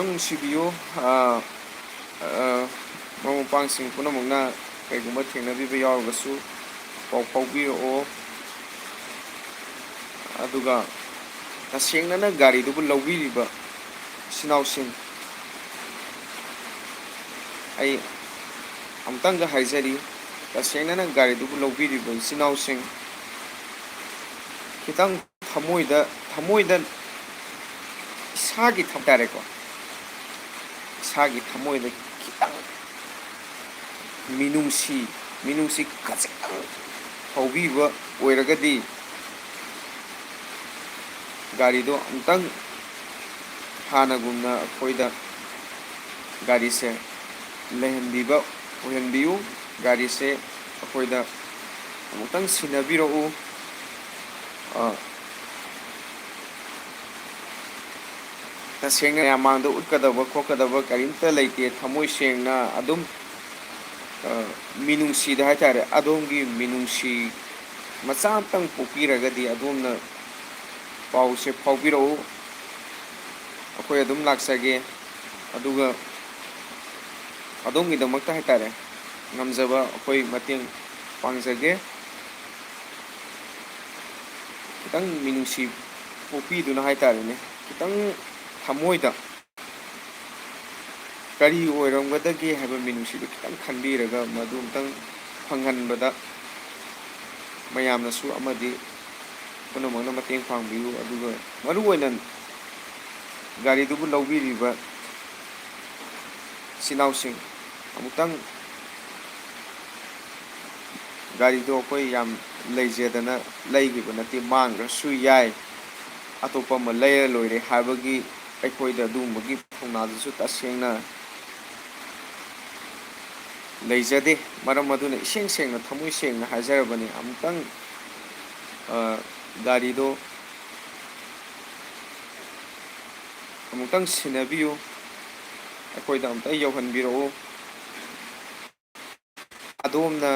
ꯅꯨꯡꯁꯤꯕꯤꯌꯨ꯫ ꯑ, ꯑ, ꯃꯔꯨꯞ ꯃꯄꯥꯡꯁꯤꯡ ꯄꯨꯝꯅꯃꯛꯅ ꯀꯩꯒꯨꯝꯕ ꯊꯦꯡꯅꯕꯤꯕ ꯌꯥꯎꯔꯒꯁꯨ ꯄꯥꯎ ꯐꯥꯎꯕꯤꯔꯛꯑꯣ꯫ ꯑꯗꯨꯒ ꯇꯁꯦꯡꯅꯅ ꯒꯥꯔꯤꯗꯨꯕꯨ ꯂꯧꯕꯤꯔꯤꯕ ꯏꯆꯤꯟ ꯏꯅꯥꯎꯁꯤꯡ, ꯑꯩ ꯑꯃꯨꯛꯇꯪꯒ ꯍꯥꯏꯖꯔꯤ, ꯇꯁꯦꯡꯅꯅ ꯒꯥꯔꯤꯗꯨꯕꯨ ꯂꯧꯕꯤꯔꯤꯕ ꯏꯆꯤꯟ ꯏꯅꯥꯎꯁꯤꯡ, ꯈꯤꯇꯪ ꯊꯃꯣꯏꯗ, ꯊꯃꯣꯏꯗ ꯏꯁꯥꯒꯤ ꯊꯝ ꯇꯥꯔꯦꯀꯣ, ꯏꯁꯥꯒꯤ ꯊꯃꯣꯏꯗ ꯈꯤꯇꯪ ꯃꯤꯅꯨꯡꯁꯤ, ꯃꯤꯅꯨꯡꯁꯤ ꯈꯖꯤꯛꯇꯪ ꯐꯥꯎꯕꯤꯕ ꯑꯣꯏꯔꯒꯗꯤ, ꯒꯥꯔꯤꯗꯣ ꯑꯃꯨꯛꯇꯪ ꯍꯥꯟꯅꯒꯨꯝꯅ ꯑꯩꯈꯣꯏꯗ ꯒꯥꯔꯤꯁꯦ ꯂꯩꯍꯟꯕꯤꯕ ꯑꯣꯏꯍꯟꯕꯤꯌꯨ꯫ ꯒꯥꯔꯤꯁꯦ ꯑꯩꯈꯣꯏꯗ ꯑꯃꯨꯛꯇꯪ ꯁꯤꯟꯅꯕꯤꯔꯛꯎ꯫ ꯑ, ꯇꯁꯦꯡꯅ ꯃꯌꯥꯝꯃꯥꯡꯗ ꯎꯠꯀꯗꯕ ꯈꯣꯠꯀꯗꯕ ꯀꯔꯤꯝꯇ ꯂꯩꯇꯦ꯫ ꯊꯃꯣꯏ ꯁꯦꯡꯅ ꯑꯗꯨꯝ, ꯑ, ꯃꯤꯅꯨꯡꯁꯤꯗ ꯍꯥꯏꯇꯥꯔꯦ, ꯑꯗꯣꯝꯒꯤ ꯃꯤꯅꯨꯡꯁꯤ ꯃꯆꯥ ꯑꯃꯇꯪ ꯄꯣꯛꯄꯤꯔꯒꯗꯤ ꯑꯗꯣꯝꯅ ꯄꯥꯎꯁꯦ ꯐꯥꯎꯕꯤꯔꯛꯎ꯫ ꯑꯩꯈꯣꯏ ꯑꯗꯨꯝ ꯂꯥꯛꯆꯒꯦ꯫ ꯑꯗꯨꯒ ꯑꯗꯣꯝꯒꯤꯗꯃꯛꯇ ꯍꯥꯏꯇꯥꯔꯦ, ꯉꯝꯖꯕ ꯑꯩꯈꯣꯏ ꯃꯇꯦꯡ ꯄꯥꯡꯖꯒꯦ꯫ ꯈꯤꯇꯪ ꯃꯤꯅꯨꯡꯁꯤ ꯄꯣꯛꯄꯤꯗꯨꯅ ꯍꯥꯏꯇꯥꯔꯦꯅꯦ, ꯈꯤꯇꯪ ꯊꯃꯣꯏꯗ ꯀꯔꯤ ꯑꯣꯏꯔꯝꯒꯗꯒꯦ ꯍꯥꯏꯕ ꯃꯤꯅꯨꯡꯁꯤꯗꯨ ꯈꯤꯇꯪ ꯈꯟꯕꯤꯔꯒ, ꯃꯗꯨ ꯑꯃꯨꯛꯇꯪ ꯐꯪꯍꯟꯕꯗ ꯃꯌꯥꯝꯅꯁꯨ ꯑꯃꯗꯤ ꯄꯨꯝꯅꯃꯛꯅ ꯃꯇꯦꯡ ꯄꯥꯡꯕꯤꯌꯨ꯫ ꯑꯗꯨꯒ ꯃꯔꯨꯑꯣꯏꯅ ꯒꯥꯔꯤꯗꯨꯕꯨ ꯂꯧꯕꯤꯔꯤꯕ ꯏꯆꯤꯟ ꯏꯅꯥꯎꯁꯤꯡ, ꯑꯃꯨꯛꯇꯪ ꯒꯥꯔꯤꯗꯣ ꯑꯩꯈꯣꯏ ꯌꯥꯝ ꯂꯩꯖꯗꯅ ꯂꯩꯈꯤꯕ ꯅꯠꯇꯦ, ꯃꯥꯡꯈ꯭ꯔꯁꯨ ꯌꯥꯏ, ꯑꯇꯣꯞꯄ ꯑꯃ ꯂꯩꯔ ꯂꯣꯏꯔꯦ ꯍꯥꯏꯕꯒꯤ ꯑꯩꯈꯣꯏꯗ ꯑꯗꯨꯒꯨꯝꯕꯒꯤ ꯊꯧꯅꯥꯗꯨꯁꯨ ꯇꯁꯦꯡꯅ ꯂꯩꯖꯗꯦ꯫ ꯃꯔꯝ ꯑꯗꯨꯅ ꯏꯁꯦꯡ ꯁꯦꯡꯅ, ꯊꯃꯣꯏ ꯁꯦꯡꯅ ꯍꯥꯏꯖꯔꯕꯅꯤ, ꯑꯃꯨꯛꯇꯪ, ꯑ, ꯒꯥꯔꯤꯗꯣ ꯑꯃꯨꯛꯇꯪ ꯁꯤꯟꯅꯕꯤꯌꯨ, ꯑꯩꯈꯣꯏꯗ ꯑꯃꯨꯛꯇ ꯌꯧꯍꯟꯕꯤꯔꯛꯎ꯫ ꯑꯗꯣꯝꯅ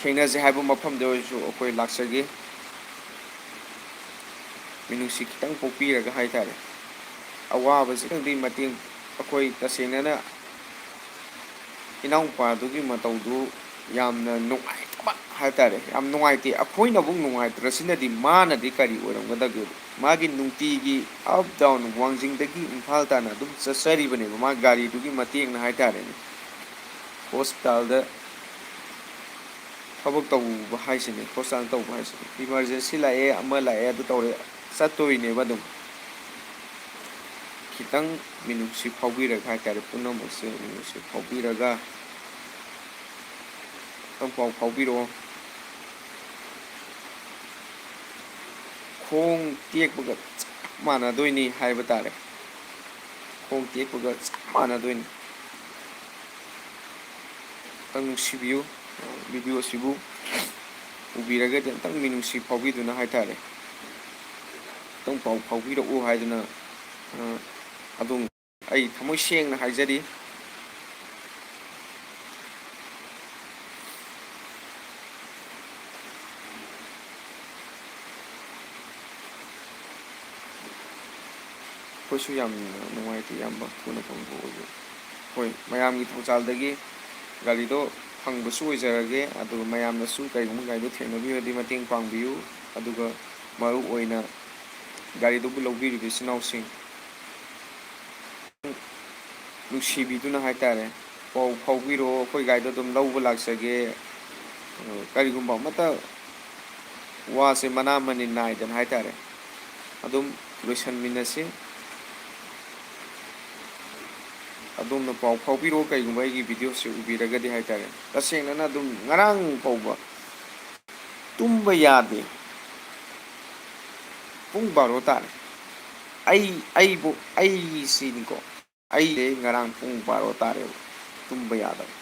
ꯊꯦꯡꯅꯖꯦ ꯍꯥꯏꯕ ꯃꯐꯝꯗ ꯑꯣꯏꯔꯁꯨ ꯑꯩꯈꯣꯏ ꯂꯥꯛꯆꯒꯦ꯫ ꯃꯤꯅꯨꯡꯁꯤ ꯈꯤꯇꯪ ꯄꯣꯛꯄꯤꯔꯒ ꯍꯥꯏꯇꯥꯔꯦ꯫ ꯑꯋꯥꯕꯁꯤ ꯈꯤꯇꯪꯗꯤ ꯃꯇꯦꯡ, ꯑꯩꯈꯣꯏ ꯇꯁꯦꯡꯅꯅ ꯏꯅꯥꯎꯄꯥꯗꯨꯒꯤ ꯃꯇꯧꯗꯨ ꯌꯥꯝꯅ ꯅꯨꯡꯉꯥꯏꯇꯕ ꯍꯥꯏ ꯇꯥꯔꯦ, ꯌꯥꯝ ꯅꯨꯡꯉꯥꯏꯇꯦ꯫ ꯑꯩꯈꯣꯏꯅꯕꯨ ꯅꯨꯡꯉꯥꯏꯇ꯭ꯔꯁꯤꯅꯗꯤ ꯃꯥꯅꯗꯤ ꯀꯔꯤ ꯑꯣꯏꯔꯝꯒꯗꯒꯦ? ꯃꯥꯒꯤ ꯅꯨꯡꯇꯤꯒꯤ up down ꯋꯥꯡꯖꯤꯡꯗꯒꯤ ꯏꯝꯐꯥꯜ ꯇꯥꯟꯅ ꯑꯗꯨꯝ ꯆꯠꯆꯔꯤꯕꯅꯦꯕ, ꯃꯥ ꯒꯥꯔꯤꯗꯨꯒꯤ ꯃꯇꯦꯡꯅ ꯍꯥꯏ ꯇꯥꯔꯦꯅꯦ꯫ ꯍꯣꯁꯄꯤꯇꯥꯜꯗ ꯊꯕꯛ ꯇꯧꯕ ꯍꯥꯏꯁꯤꯅꯦ, ꯍꯣꯁꯄꯤꯇꯥꯜ ꯇꯧꯕ ꯍꯥꯏꯁꯤꯅꯦ, ꯏꯃꯥꯔꯖꯦꯟꯁꯤ ꯂꯥꯛꯑꯦ, ꯑꯃ ꯂꯥꯛꯑꯦ, ꯑꯗꯨ ꯇꯧꯔꯦ, ꯆꯠꯇꯣꯏꯅꯦꯕ ꯑꯗꯨꯝ꯫ ꯈꯤꯇꯪ ꯃꯤꯅꯨꯡꯁꯤ ꯐꯥꯎꯕꯤꯔꯒ ꯍꯥꯏ ꯇꯥꯔꯦ, ꯄꯨꯝꯅꯃꯛꯁꯦ ꯃꯤꯅꯨꯡꯁꯤ ꯐꯥꯎꯕꯤꯔꯒ ꯈꯤꯇꯪ ꯄꯥꯎ ꯐꯥꯎꯕꯤꯔꯛꯑꯣ꯫ ꯈꯣꯡ ꯇꯦꯛꯄꯒ ꯆꯞ ꯃꯥꯟꯅꯗꯣꯏꯅꯤ ꯍꯥꯏꯕ ꯇꯥꯔꯦ꯫ ꯈꯣꯡ ꯇꯦꯛꯄꯒ ꯆꯞ ꯃꯥꯟꯅꯗꯣꯏꯅꯤ꯫ ꯑꯝꯇꯪ ꯅꯨꯡꯁꯤꯕꯤꯌꯨ꯫ ꯚꯤꯗꯤꯑꯣ ꯑꯁꯤꯕꯨ ꯎꯕꯤꯔꯒꯗꯤ ꯑꯝꯇꯪ ꯃꯤꯅꯨꯡꯁꯤ ꯐꯥꯎꯕꯤꯗꯨꯅ ꯍꯥꯏ ꯇꯥꯔꯦ, ꯑꯝꯇꯪ ꯄꯥꯎ ꯐꯥꯎꯕꯤꯔꯛꯎ ꯍꯥꯏꯗꯨꯅ, ꯑ, ꯑꯗꯣꯝ ꯑꯩ ꯊꯃꯣꯏ ꯁꯦꯡꯅ ꯍꯥꯏꯖꯔꯤ꯫ ꯑꯩꯈꯣꯏꯁꯨ ꯌꯥꯝꯅ ꯅꯨꯡꯉꯥꯏꯇꯦ, ꯏꯌꯥꯝꯕ, ꯊꯨꯅ ꯐꯪꯕ ꯑꯣꯏꯌꯨ꯫ ꯍꯣꯏ, ꯃꯌꯥꯝꯒꯤ ꯊꯧꯖꯥꯜꯗꯒꯤ ꯒꯥꯔꯤꯗꯣ ꯐꯪꯕꯁꯨ ꯑꯣꯏꯖꯔꯒꯦ, ꯑꯗꯨꯒ ꯃꯌꯥꯝꯅꯁꯨ ꯀꯔꯤꯒꯨꯝꯕ ꯒꯥꯔꯤꯗꯣ ꯊꯦꯡꯅꯕꯤꯔꯗꯤ ꯃꯇꯦꯡ ꯄꯥꯡꯕꯤꯌꯨ, ꯑꯗꯨꯒ ꯃꯔꯨ ꯑꯣꯏꯅ ꯒꯥꯔꯤꯗꯨꯕꯨ ꯂꯧꯕꯤꯔꯤꯕ ꯏꯆꯤꯟ ꯏꯅꯥꯎꯁꯤꯡ, ꯅꯨꯡꯁꯤꯕꯤꯗꯨꯅ ꯍꯥꯏ ꯇꯥꯔꯦ, ꯄꯥꯎ ꯐꯥꯎꯕꯤꯔꯛꯑꯣ, ꯑꯩꯈꯣꯏ ꯒꯥꯔꯤꯗꯣ ꯑꯗꯨꯝ ꯂꯧꯕ ꯂꯥꯛꯆꯒꯦ꯫ ꯑ, ꯀꯔꯤꯒꯨꯝꯕ ꯑꯃꯠꯇ ꯋꯥꯁꯦ ꯃꯅꯥ ꯃꯅꯤꯟ ꯅꯥꯏꯗꯅ ꯍꯥꯏ ꯇꯥꯔꯦ, ꯑꯗꯨꯝ ꯂꯣꯏꯁꯟꯃꯤꯟꯅꯁꯤ꯫ ꯑꯗꯣꯝꯅ ꯄꯥꯎ ꯐꯥꯎꯕꯤꯔꯛꯑꯣ, ꯀꯔꯤꯒꯨꯝꯕ ꯑꯩꯒꯤ ꯚꯤꯗꯤꯑꯣꯁꯦ ꯎꯕꯤꯔꯒꯗꯤ ꯍꯥꯏ ꯇꯥꯔꯦ꯫ ꯇꯁꯦꯡꯅꯅ ꯑꯗꯨꯝ ꯉꯔꯥꯡ ꯐꯥꯎꯕ ꯇꯨꯝꯕ ꯌꯥꯗꯦ꯫ ꯄꯨꯡ ꯕꯥꯔꯣ ꯇꯥꯔꯦ꯫ ꯑꯩ, ꯑꯩꯕꯨ, ꯑꯩꯁꯤꯅꯤꯀꯣ, ꯑꯩꯁꯦ ꯉꯔꯥꯡ ꯄꯨꯡ ꯕꯥꯔꯣ ꯇꯥꯔꯦꯕ, ꯇꯨꯝꯕ ꯌꯥꯗꯕ꯫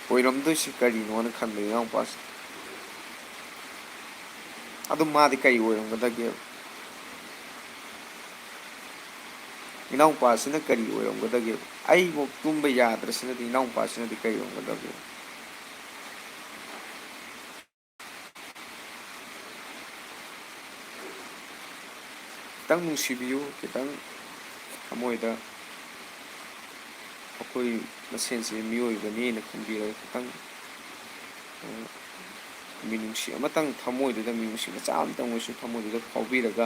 ꯑꯣꯏꯔꯝꯗꯣꯏꯁꯤ ꯀꯔꯤꯅꯣꯅ ꯈꯟꯕ ꯏꯅꯥꯎꯄꯥꯁꯦ꯫ ꯑꯗꯨ ꯃꯥꯗꯤ ꯀꯔꯤ ꯑꯣꯏꯔꯝꯒꯗꯒꯦꯕ? ꯏꯅꯥꯎꯄꯥꯁꯤꯅ ꯀꯔꯤ ꯑꯣꯏꯔꯝꯒꯗꯒꯦꯕ? ꯑꯩꯕꯨ ꯇꯨꯝꯕ ꯌꯥꯗ꯭ꯔꯁꯤꯅꯗꯤ ꯏꯅꯥꯎꯄꯥꯁꯤꯅꯗꯤ ꯀꯔꯤ ꯑꯣꯏꯔꯝꯒꯗꯒꯦꯕ? ꯈꯤꯇꯪ ꯅꯨꯡꯁꯤꯕꯤꯌꯨ, ꯈꯤꯇꯪ ꯊꯃꯣꯏꯗ ꯑꯩꯈꯣꯏ ꯃꯁꯦꯟꯁꯦ ꯃꯤꯑꯣꯏꯕꯅꯦꯅ ꯈꯟꯕꯤꯔꯒ ꯈꯤꯇꯪ, ꯑ, ꯃꯤꯅꯨꯡꯁꯤ ꯑꯃꯇꯪ ꯊꯃꯣꯏꯗꯨꯗ, ꯃꯤꯅꯨꯡꯁꯤ ꯃꯆꯥ ꯑꯃꯇꯪ ꯑꯣꯏꯔꯁꯨ ꯊꯃꯣꯏꯗꯨꯗ ꯐꯥꯎꯕꯤꯔꯒ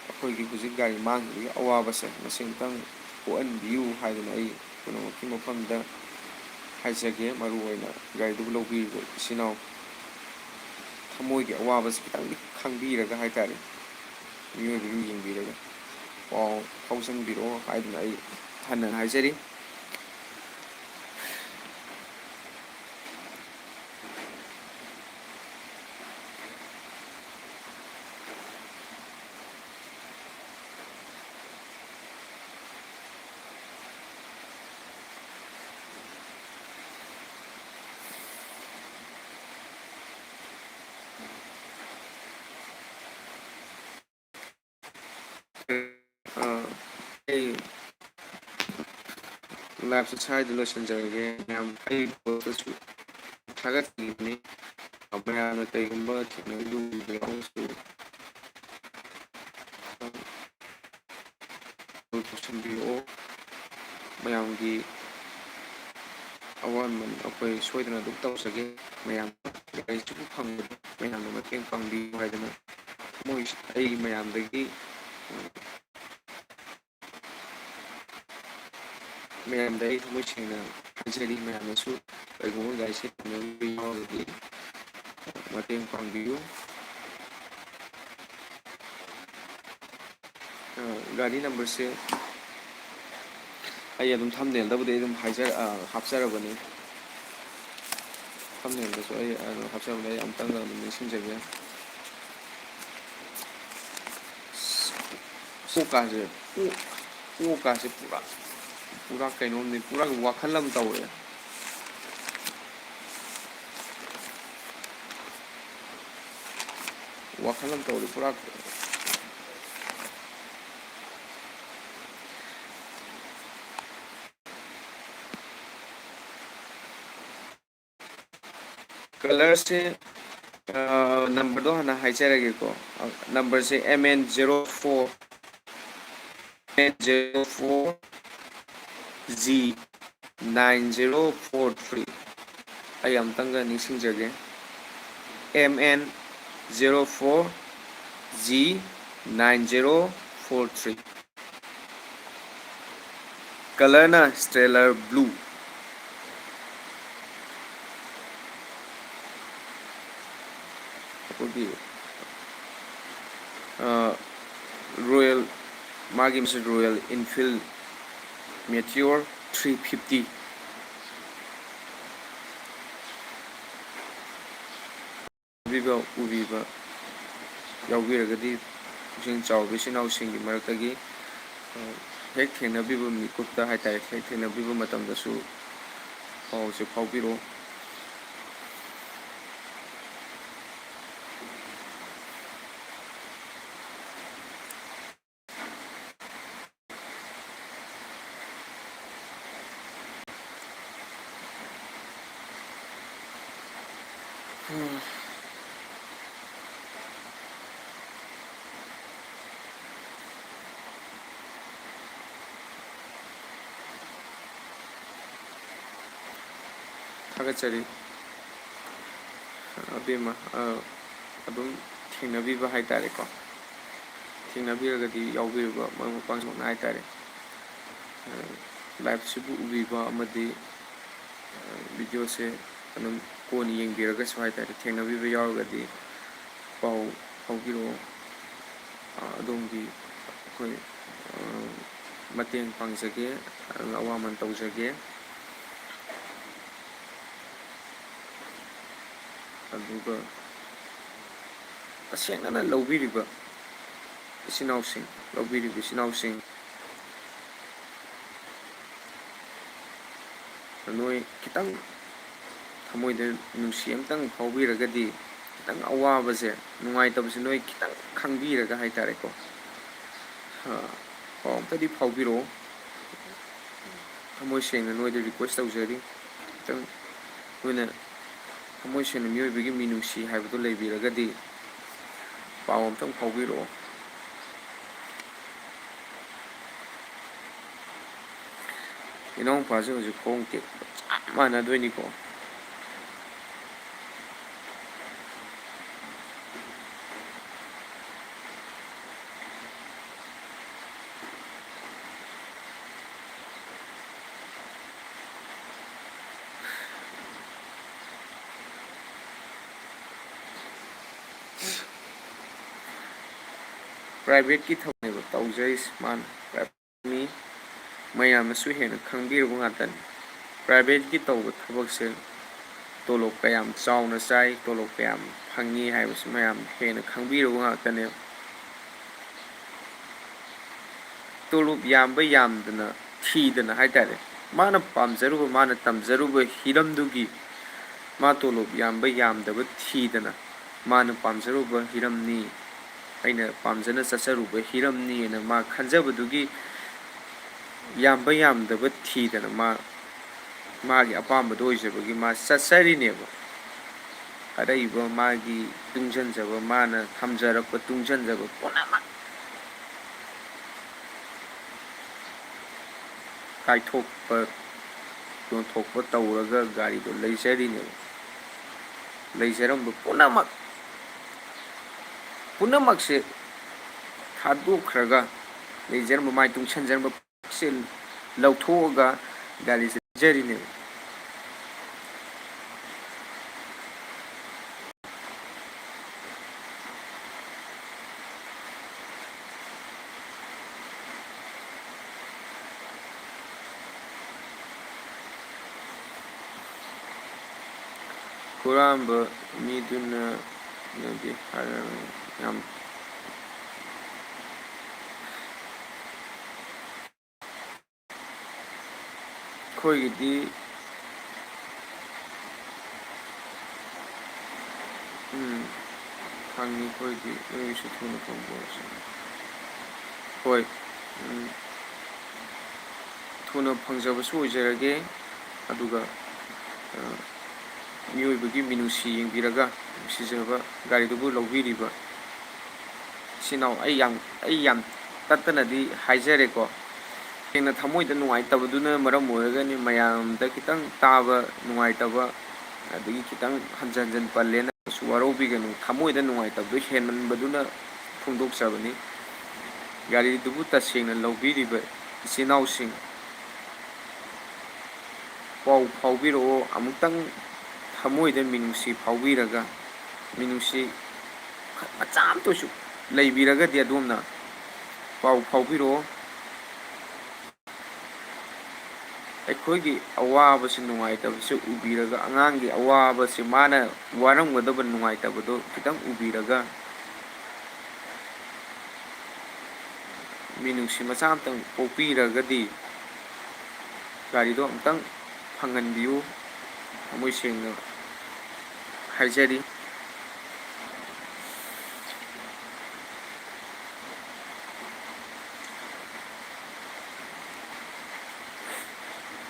ꯑꯩꯈꯣꯏꯒꯤ ꯍꯧꯖꯤꯛ ꯒꯥꯔꯤ ꯃꯥꯡꯈꯤꯕꯒꯤ ꯑꯋꯥꯕꯁꯦ ꯃꯁꯤ ꯑꯃꯨꯛꯇꯪ ꯀꯣꯛꯍꯟꯕꯤꯌꯨ ꯍꯥꯏꯗꯅ ꯑꯩ ꯄꯨꯝꯅꯃꯛꯀꯤ ꯃꯐꯝꯗ ꯍꯥꯏꯖꯒꯦ꯫ ꯃꯔꯨꯑꯣꯏꯅ ꯒꯥꯔꯤꯗꯨꯕꯨ ꯂꯧꯕꯤꯔꯤꯕ ꯏꯆꯤꯟ ꯏꯅꯥꯎ ꯊꯃꯣꯏꯒꯤ ꯑꯋꯥꯕꯁꯤ ꯈꯤꯇꯪꯗꯤ ꯈꯪꯕꯤꯔꯒ ꯍꯥꯏꯇꯥꯔꯦ, ꯃꯤꯑꯣꯏꯕꯒꯤ ꯃꯤꯠꯌꯦꯡ ꯌꯦꯡꯕꯤꯔꯒ ꯄꯥꯎ ꯐꯥꯎꯖꯟꯕꯤꯔꯛꯑꯣ ꯍꯥꯏꯗꯨꯅ ꯑꯩ ꯍꯟꯅ ꯍꯥꯏꯖꯔꯤ꯫ ꯑꯥ, ꯑꯩ live ꯁꯦ ꯁ꯭ꯋꯥꯏꯗ ꯂꯣꯏꯁꯤꯟꯖꯔꯒꯦ꯫ ꯃꯌꯥꯝ ꯑꯩ ꯄꯣꯁꯇꯁꯨ ꯊꯥꯒꯠꯆꯔꯤꯕꯅꯤ꯫ ꯃꯌꯥꯝꯅ ꯀꯩꯒꯨꯝꯕ ꯊꯦꯡꯅꯕꯤꯔꯒꯁꯨ ꯇꯧꯁꯟꯕꯤꯔꯛꯑꯣ꯫ ꯃꯌꯥꯝꯒꯤ ꯑꯋꯥꯃꯟ ꯑꯩꯈꯣꯏ ꯁꯣꯏꯗꯅ ꯑꯗꯨꯝ ꯇꯧꯖꯒꯦ꯫ ꯃꯌꯥꯝ ꯀꯔꯤꯁꯨ ꯐꯪꯕꯗ ꯃꯌꯥꯝꯅ ꯃꯇꯦꯡ ꯄꯥꯡꯕꯤꯌꯨ ꯍꯥꯏꯗꯅ ꯊꯃꯣꯏ-, ꯑꯩ ꯃꯌꯥꯝꯗꯒꯤ, ꯃꯌꯥꯝꯗ ꯑꯩ ꯊꯃꯣꯏ ꯁꯦꯡꯅ ꯍꯥꯏꯖꯔꯤ꯫ ꯃꯌꯥꯝꯅꯁꯨ ꯀꯩꯒꯨꯝꯕ ꯒꯥꯔꯤ ꯁꯦꯝꯅꯕ ꯌꯥꯎꯔꯒꯗꯤ ꯃꯇꯦꯡ ꯄꯥꯡꯕꯤꯌꯨ꯫ ꯑ, ꯒꯥꯔꯤ number ꯁꯦ ꯑꯩ ꯑꯗꯨꯝ thumbnail ꯗꯕꯨꯗꯤ ꯑꯩ ꯑꯗꯨꯝ ꯍꯥꯏꯖ-, ꯑ, ꯍꯥꯞꯆꯔꯕꯅꯤ꯫ Thumbnail ꯗꯁꯨ ꯑꯩ, ꯑ, ꯍꯥꯞꯆꯔꯕꯅꯤ꯫ ꯑꯩ ꯑꯃꯨꯛꯇꯪ ꯑꯗꯨꯝ ꯅꯤꯡꯁꯤꯡꯖꯒꯦ꯫ ꯀꯣꯛꯀꯥꯁꯦ, ꯀꯣꯛ-, ꯀꯣꯛꯀꯥꯁꯦ ꯄꯨꯔꯥ, ꯄꯨꯔꯥ ꯀꯩꯅꯣꯝꯅꯤ, ꯄꯨꯔꯥ ꯋꯥꯈꯜ ꯑꯃ ꯇꯧꯔꯦ꯫ ꯋꯥꯈꯜ ꯑꯃ ꯇꯧꯔꯦ ꯄꯨꯔꯥ꯫ Colour ꯁꯦ, ꯑ, ꯅꯝꯕꯔꯗꯣ ꯍꯥꯟꯅ ꯍꯥꯏꯖꯔꯒꯦꯀꯣ꯫ ꯅꯝꯕꯔꯁꯦ M N zero four, M N zero four G nine zero four three꯫ ꯑꯩ ꯑꯃꯨꯛꯇꯪꯒ ꯅꯤꯡꯁꯤꯡꯖꯒꯦ, M N zero four G nine zero four three꯫ ꯀꯂꯔꯅ Stellar Blue꯫ ꯑꯩꯈꯣꯏꯒꯤ, ꯑ, Royal, ꯃꯥꯒꯤ ꯃꯁꯤ Royal Enfield Meteor three fifty꯫ ꯎꯕꯤꯕ, ꯎꯕꯤꯕ ꯌꯥꯎꯕꯤꯔꯒꯗꯤ, ꯄꯨꯛꯆꯦꯜ ꯆꯥꯎꯕ ꯏꯆꯤꯟ ꯏꯅꯥꯎꯁꯤꯡꯒꯤ ꯃꯔꯛꯇꯒꯤ, ꯑ, ꯍꯦꯛ ꯊꯦꯡꯅꯕꯤꯕ ꯃꯤꯀꯨꯞꯇ ꯍꯥꯏꯇꯥꯔꯦ, ꯍꯦꯛ ꯊꯦꯡꯅꯕꯤꯕ ꯃꯇꯝꯗꯁꯨ ꯄꯥꯎꯁꯦ ꯐꯥꯎꯕꯤꯔꯛꯑꯣ꯫ ꯊꯥꯒꯠꯆꯔꯤ꯫ ꯑꯕꯦꯝꯃ, ꯑ, ꯑꯗꯨꯝ ꯊꯦꯡꯅꯕꯤꯕ ꯍꯥꯏꯇꯥꯔꯦꯀꯣ꯫ ꯊꯦꯡꯅꯕꯤꯔꯒꯗꯤ ꯌꯥꯎꯕꯤꯔꯤꯕ ꯃꯔꯨꯞ ꯃꯄꯥꯡꯁꯤꯡꯅ ꯍꯥꯏꯇꯥꯔꯦ, ꯑ, live ꯁꯤꯕꯨ ꯎꯕꯤꯕ ꯑꯃꯗꯤ, ꯑ, video ꯁꯦ ꯑꯗꯨꯝ ꯀꯣꯟꯅ ꯌꯦꯡꯕꯤꯔꯒꯁꯨ ꯍꯥꯏꯇꯥꯔꯦ, ꯊꯦꯡꯅꯕꯤꯕ ꯌꯥꯎꯔꯒꯗꯤ ꯄꯥꯎ ꯐꯥꯎꯕꯤꯔꯛꯑꯣ꯫ ꯑ, ꯑꯗꯣꯝꯒꯤ ꯑꯩꯈꯣꯏ, ꯑ, ꯃꯇꯦꯡ ꯄꯥꯡꯖꯒꯦ, ꯑꯋꯥꯃꯟ ꯇꯧꯖꯒꯦ꯫ ꯑꯗꯨꯒ ꯇꯁꯦꯡꯅꯅ ꯂꯧꯕꯤꯔꯤꯕ ꯏꯆꯤꯟ ꯏꯅꯥꯎꯁꯤꯡ, ꯂꯧꯕꯤꯔꯤꯕ ꯏꯆꯤꯟ ꯏꯅꯥꯎꯁꯤꯡ, ꯅꯣꯏ ꯈꯤꯇꯪ ꯊꯃꯣꯏꯗ ꯅꯨꯡꯁꯤ ꯑꯝꯇꯪ ꯐꯥꯎꯕꯤꯔꯒꯗꯤ, ꯈꯤꯇꯪ ꯑꯋꯥꯕꯁꯦ, ꯅꯨꯡꯉꯥꯏꯇꯕꯁꯦ ꯅꯣꯏ ꯈꯤꯇꯪ ꯈꯪꯕꯤꯔꯒ ꯍꯥꯏꯇꯥꯔꯦꯀꯣ, ꯑ, ꯄꯥꯎ ꯑꯝꯇꯗꯤ ꯐꯥꯎꯕꯤꯔꯛꯑꯣ꯫ ꯊꯃꯣꯏ ꯁꯦꯡꯅ ꯅꯣꯏꯗ request ꯇꯧꯖꯔꯤ꯫ ꯈꯤꯇꯪ ꯅꯣꯏꯅ ꯊꯃꯣꯏ ꯁꯦꯡꯅ ꯃꯤꯑꯣꯏꯕꯒꯤ ꯃꯤꯅꯨꯡꯁꯤ ꯍꯥꯏꯕꯗꯨ ꯂꯩꯕꯤꯔꯒꯗꯤ ꯄꯥꯎ ꯑꯝꯇꯪ ꯐꯥꯎꯕꯤꯔꯛꯑꯣ꯫ ꯏꯅꯥꯎꯄꯥꯁꯦ ꯍꯧꯖꯤꯛ ꯈꯣꯡ ꯇꯦꯛꯄ ꯆꯞ ꯃꯥꯟꯅꯗꯣꯏꯅꯤꯀꯣ꯫ Privateꯀꯤ ꯊꯕꯛꯅꯦꯕ ꯇꯧꯖꯔꯤꯁꯦ ꯃꯥꯅ꯫ ꯃꯤ ꯃꯌꯥꯝꯅꯁꯨ ꯍꯦꯟꯅ ꯈꯪꯕꯤꯔꯕ ꯉꯥꯛꯇꯅꯤ꯫ Privateꯀꯤ ꯇꯧꯕ ꯊꯕꯛꯁꯦ ꯇꯣꯂꯣꯞ ꯀꯌꯥꯝ ꯆꯥꯎꯅ ꯆꯥꯏ, ꯇꯣꯂꯣꯞ ꯀꯌꯥꯝ ꯐꯪꯉꯤ ꯍꯥꯏꯕꯁꯤ ꯃꯌꯥꯝ ꯍꯦꯟꯅ ꯈꯪꯕꯤꯔꯕ ꯉꯥꯛꯇꯅꯦꯕ꯫ ꯇꯣꯂꯣꯞ ꯌꯥꯝꯕ ꯌꯥꯝꯗꯅ ꯊꯤꯗꯅ ꯍꯥꯏꯇꯥꯔꯦ, ꯃꯥꯅ ꯄꯥꯝꯖꯔꯨꯕ, ꯃꯥꯅ ꯇꯝꯖꯔꯨꯕ ꯍꯤꯔꯝꯗꯨꯒꯤ ꯃꯥ ꯇꯣꯂꯣꯞ ꯌꯥꯝꯕ ꯌꯥꯝꯗꯕ ꯊꯤꯗꯅ, ꯃꯥꯅ ꯄꯥꯝꯖꯔꯨꯕ ꯍꯤꯔꯝꯅꯤ, ꯑꯩꯅ ꯄꯥꯝꯖꯅ ꯆꯠꯆꯔꯨꯕ ꯍꯤꯔꯝꯅꯤꯅ ꯃꯥ ꯈꯟꯖꯕꯗꯨꯒꯤ ꯌꯥꯝꯕ ꯌꯥꯝꯗꯕ ꯊꯤꯗꯅ ꯃꯥ ꯃꯥꯒꯤ ꯑꯄꯥꯝꯕꯗꯣ ꯑꯣꯏꯖꯕꯒꯤ ꯃꯥ ꯆꯠꯆꯔꯤꯅꯦꯕ꯫ ꯑꯔꯩꯕ ꯃꯥꯒꯤ ꯇꯨꯡꯁꯤꯟꯖꯕ, ꯃꯥꯅ ꯊꯝꯖꯔꯛꯄ ꯇꯨꯡꯁꯤꯟꯖꯕ ꯄꯨꯝꯅꯃꯛ ꯀꯥꯏꯊꯣꯛꯄ, ꯌꯣꯟꯊꯣꯛꯄ ꯇꯧꯔꯒ ꯒꯥꯔꯤꯗꯣ ꯂꯩꯖꯔꯤꯅꯦꯕ꯫ ꯂꯩꯖꯔꯝꯕ ꯄꯨꯝꯅꯃꯛ, ꯄꯨꯝꯅꯃꯛꯁꯦ ꯊꯥꯗꯣꯛꯈ꯭ꯔꯒ, ꯂꯩꯖꯔꯝꯕ, ꯃꯥꯏ ꯇꯨꯡꯁꯟꯖꯔꯝꯕ ꯁꯦ ꯂꯧꯊꯣꯛꯑꯒ ꯒꯥꯔꯤꯁꯦ ꯂꯩꯖꯔꯤꯅꯦꯕ꯫ ꯍꯨꯔꯥꯟꯕ ꯃꯤꯗꯨꯅ ꯅꯗꯤ ꯍꯥꯏꯔꯝꯃꯤ ꯌꯥꯝ꯫ ꯑꯩꯈꯣꯏꯒꯤꯗꯤ, ꯎꯝ, ꯐꯪꯉꯤ ꯑꯩꯈꯣꯏꯗꯤ, ꯅꯣꯏꯒꯤꯁꯨ ꯊꯨꯅ ꯐꯪꯕ ꯑꯣꯏꯔꯁꯅꯨ꯫ ꯍꯣꯏ, ꯎꯝ, ꯊꯨꯅ ꯐꯪꯖꯕꯁꯨ ꯑꯣꯏꯖꯔꯒꯦ, ꯑꯗꯨꯒ, ꯑ, ꯃꯤꯑꯣꯏꯕꯒꯤ ꯃꯤꯅꯨꯡꯁꯤ ꯌꯦꯡꯕꯤꯔꯒ ꯅꯨꯡꯁꯤꯖꯕ ꯒꯥꯔꯤꯗꯨꯕꯨ ꯂꯧꯕꯤꯔꯤꯕ ꯏꯆꯤꯟ ꯏꯅꯥꯎ, ꯑꯩ ꯌꯥꯝ, ꯑꯩ ꯌꯥꯝ ꯇꯠꯇꯅꯗꯤ ꯍꯥꯏꯖꯔꯦꯀꯣ꯫ ꯁꯦꯡꯅ ꯊꯃꯣꯏꯗ ꯅꯨꯡꯉꯥꯏꯇꯕꯗꯨꯅ ꯃꯔꯝ ꯑꯣꯏꯔꯒꯅꯤ, ꯃꯌꯥꯝꯗ ꯈꯤꯇꯪ ꯇꯥꯕ ꯅꯨꯡꯉꯥꯏꯇꯕ, ꯑꯗꯒꯤ ꯈꯤꯇꯪ ꯍꯟꯖꯟ ꯍꯟꯖꯟ ꯄꯜꯂꯦꯅꯁꯨ ꯋꯥꯔꯧꯕꯤꯒꯅꯨ꯫ ꯊꯃꯣꯏꯗ ꯅꯨꯡꯉꯥꯏꯇꯕꯗꯨ ꯍꯦꯟꯃꯟꯕꯗꯨꯅ ꯐꯣꯡꯗꯣꯛꯆꯕꯅꯤ꯫ ꯒꯥꯔꯤꯗꯨꯕꯨ ꯇꯁꯦꯡꯅ ꯂꯧꯕꯤꯔꯤꯕ ꯏꯆꯤꯟ ꯏꯅꯥꯎꯁꯤꯡ, ꯄꯥꯎ ꯐꯥꯎꯕꯤꯔꯛꯑꯣ꯫ ꯑꯃꯨꯛꯇꯪ ꯊꯃꯣꯏꯗ ꯃꯤꯅꯨꯡꯁꯤ ꯐꯥꯎꯕꯤꯔꯒ, ꯃꯤꯅꯨꯡꯁꯤ ꯃꯆꯥ ꯑꯃꯇ ꯑꯣꯏꯁꯨ ꯂꯩꯕꯤꯔꯒꯗꯤ ꯑꯗꯣꯝꯅ ꯄꯥꯎ ꯐꯥꯎꯕꯤꯔꯛꯑꯣ꯫ ꯑꯩꯈꯣꯏꯒꯤ ꯑꯋꯥꯕꯁꯤ, ꯅꯨꯡꯉꯥꯏꯇꯕꯁꯤ ꯎꯕꯤꯔꯒ, ꯑꯉꯥꯡꯒꯤ ꯑꯋꯥꯕꯁꯤ, ꯃꯥꯅ ꯋꯥꯔꯝꯒꯗꯕ ꯅꯨꯡꯉꯥꯏꯇꯕꯗꯣ ꯈꯤꯇꯪ ꯎꯕꯤꯔꯒ, ꯃꯤꯅꯨꯡꯁꯤ ꯃꯆꯥ ꯑꯃꯇꯪ ꯄꯣꯛꯄꯤꯔꯒꯗꯤ ꯒꯥꯔꯤꯗꯣ ꯑꯃꯨꯛꯇꯪ ꯐꯪꯍꯟꯕꯤꯌꯨ꯫ ꯊꯃꯣꯏ ꯁꯦꯡꯅ ꯍꯥꯏꯖꯔꯤ꯫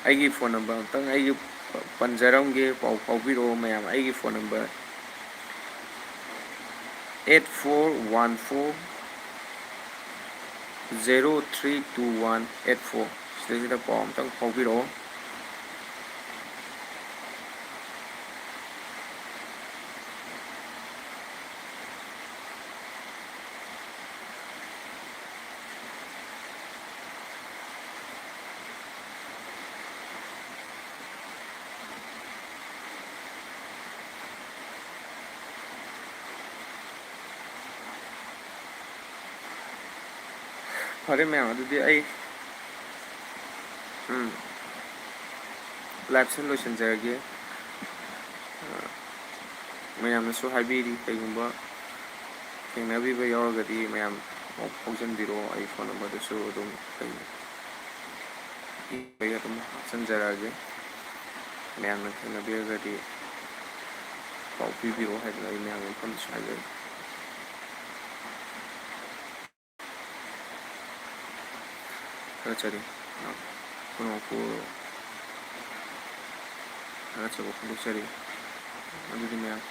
ꯑꯩꯒꯤ ꯐꯣꯟ ꯅꯝꯕꯔ ꯑꯝꯇꯪ ꯑꯩꯒꯤ ꯄꯟꯖꯔꯝꯒꯦ, ꯄꯥꯎ ꯐꯥꯎꯕꯤꯔꯛꯑꯣ ꯃꯌꯥꯝ꯫ ꯑꯩꯒꯤ phone number eight four one four zero three two one eight four, ꯁꯤꯗꯩꯁꯤꯗ ꯄꯥꯎ ꯑꯝꯇꯪ ꯐꯥꯎꯕꯤꯔꯛꯑꯣ꯫ ꯐꯔꯦ ꯃꯌꯥꯝ, ꯑꯗꯨꯗꯤ ꯑꯩ, ꯎꯝ, live ꯁꯦ ꯂꯣꯏꯁꯤꯟꯖꯔꯒꯦ꯫ ꯑ, ꯃꯌꯥꯝꯅꯁꯨ ꯍꯥꯏꯕꯤꯔꯤ, ꯀꯩꯒꯨꯝꯕ ꯊꯦꯡꯅꯕꯤꯕ ꯌꯥꯎꯔꯒꯗꯤ ꯃꯌꯥꯝ ꯄꯥꯎ ꯐꯥꯎꯖꯟꯕꯤꯔꯛꯑꯣ꯫ ꯑꯩ ꯐꯣꯟ ꯅꯝꯕꯔꯗꯨꯁꯨ ꯑꯗꯨꯝ ꯑꯩ ꯑꯩ ꯑꯗꯨꯝ ꯍꯥꯞꯆꯤꯟꯖꯔꯛꯑꯒꯦ꯫ ꯃꯌꯥꯝꯅ ꯊꯦꯡꯅꯕꯤꯔꯒꯗꯤ ꯄꯥꯎ ꯄꯤꯕꯤꯔꯛꯑꯣ ꯍꯥꯏꯗꯅ ꯑꯩ ꯃꯌꯥꯝꯒꯤ ꯃꯐꯝꯗꯁꯨ ꯍꯥꯏꯖꯔꯤ꯫ ꯊꯥꯒꯠꯆꯔꯤ꯫ ꯈꯨꯅꯧ ꯈꯨ-, ꯊꯥꯒꯠꯆꯕ ꯐꯣꯡꯗꯣꯛꯆꯔꯤ꯫ ꯑꯗꯨꯗꯤ ꯃꯌꯥꯝ,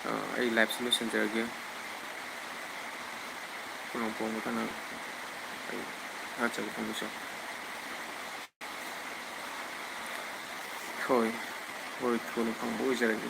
ꯑ, ꯑꯩ live ꯁꯤ ꯂꯣꯏꯁꯤꯟꯖꯔꯒꯦ꯫ ꯈꯨꯂꯪ ꯄꯣꯡꯕ ꯊꯪꯅ ꯑꯩ ꯊꯥꯒꯠꯆꯕ ꯐꯣꯡꯗꯣꯛꯆꯔꯤ꯫ ꯍꯣꯏ, ꯍꯣꯏ, ꯊꯨꯅ ꯐꯪꯕ ꯑꯣꯏꯖꯔꯒꯦ꯫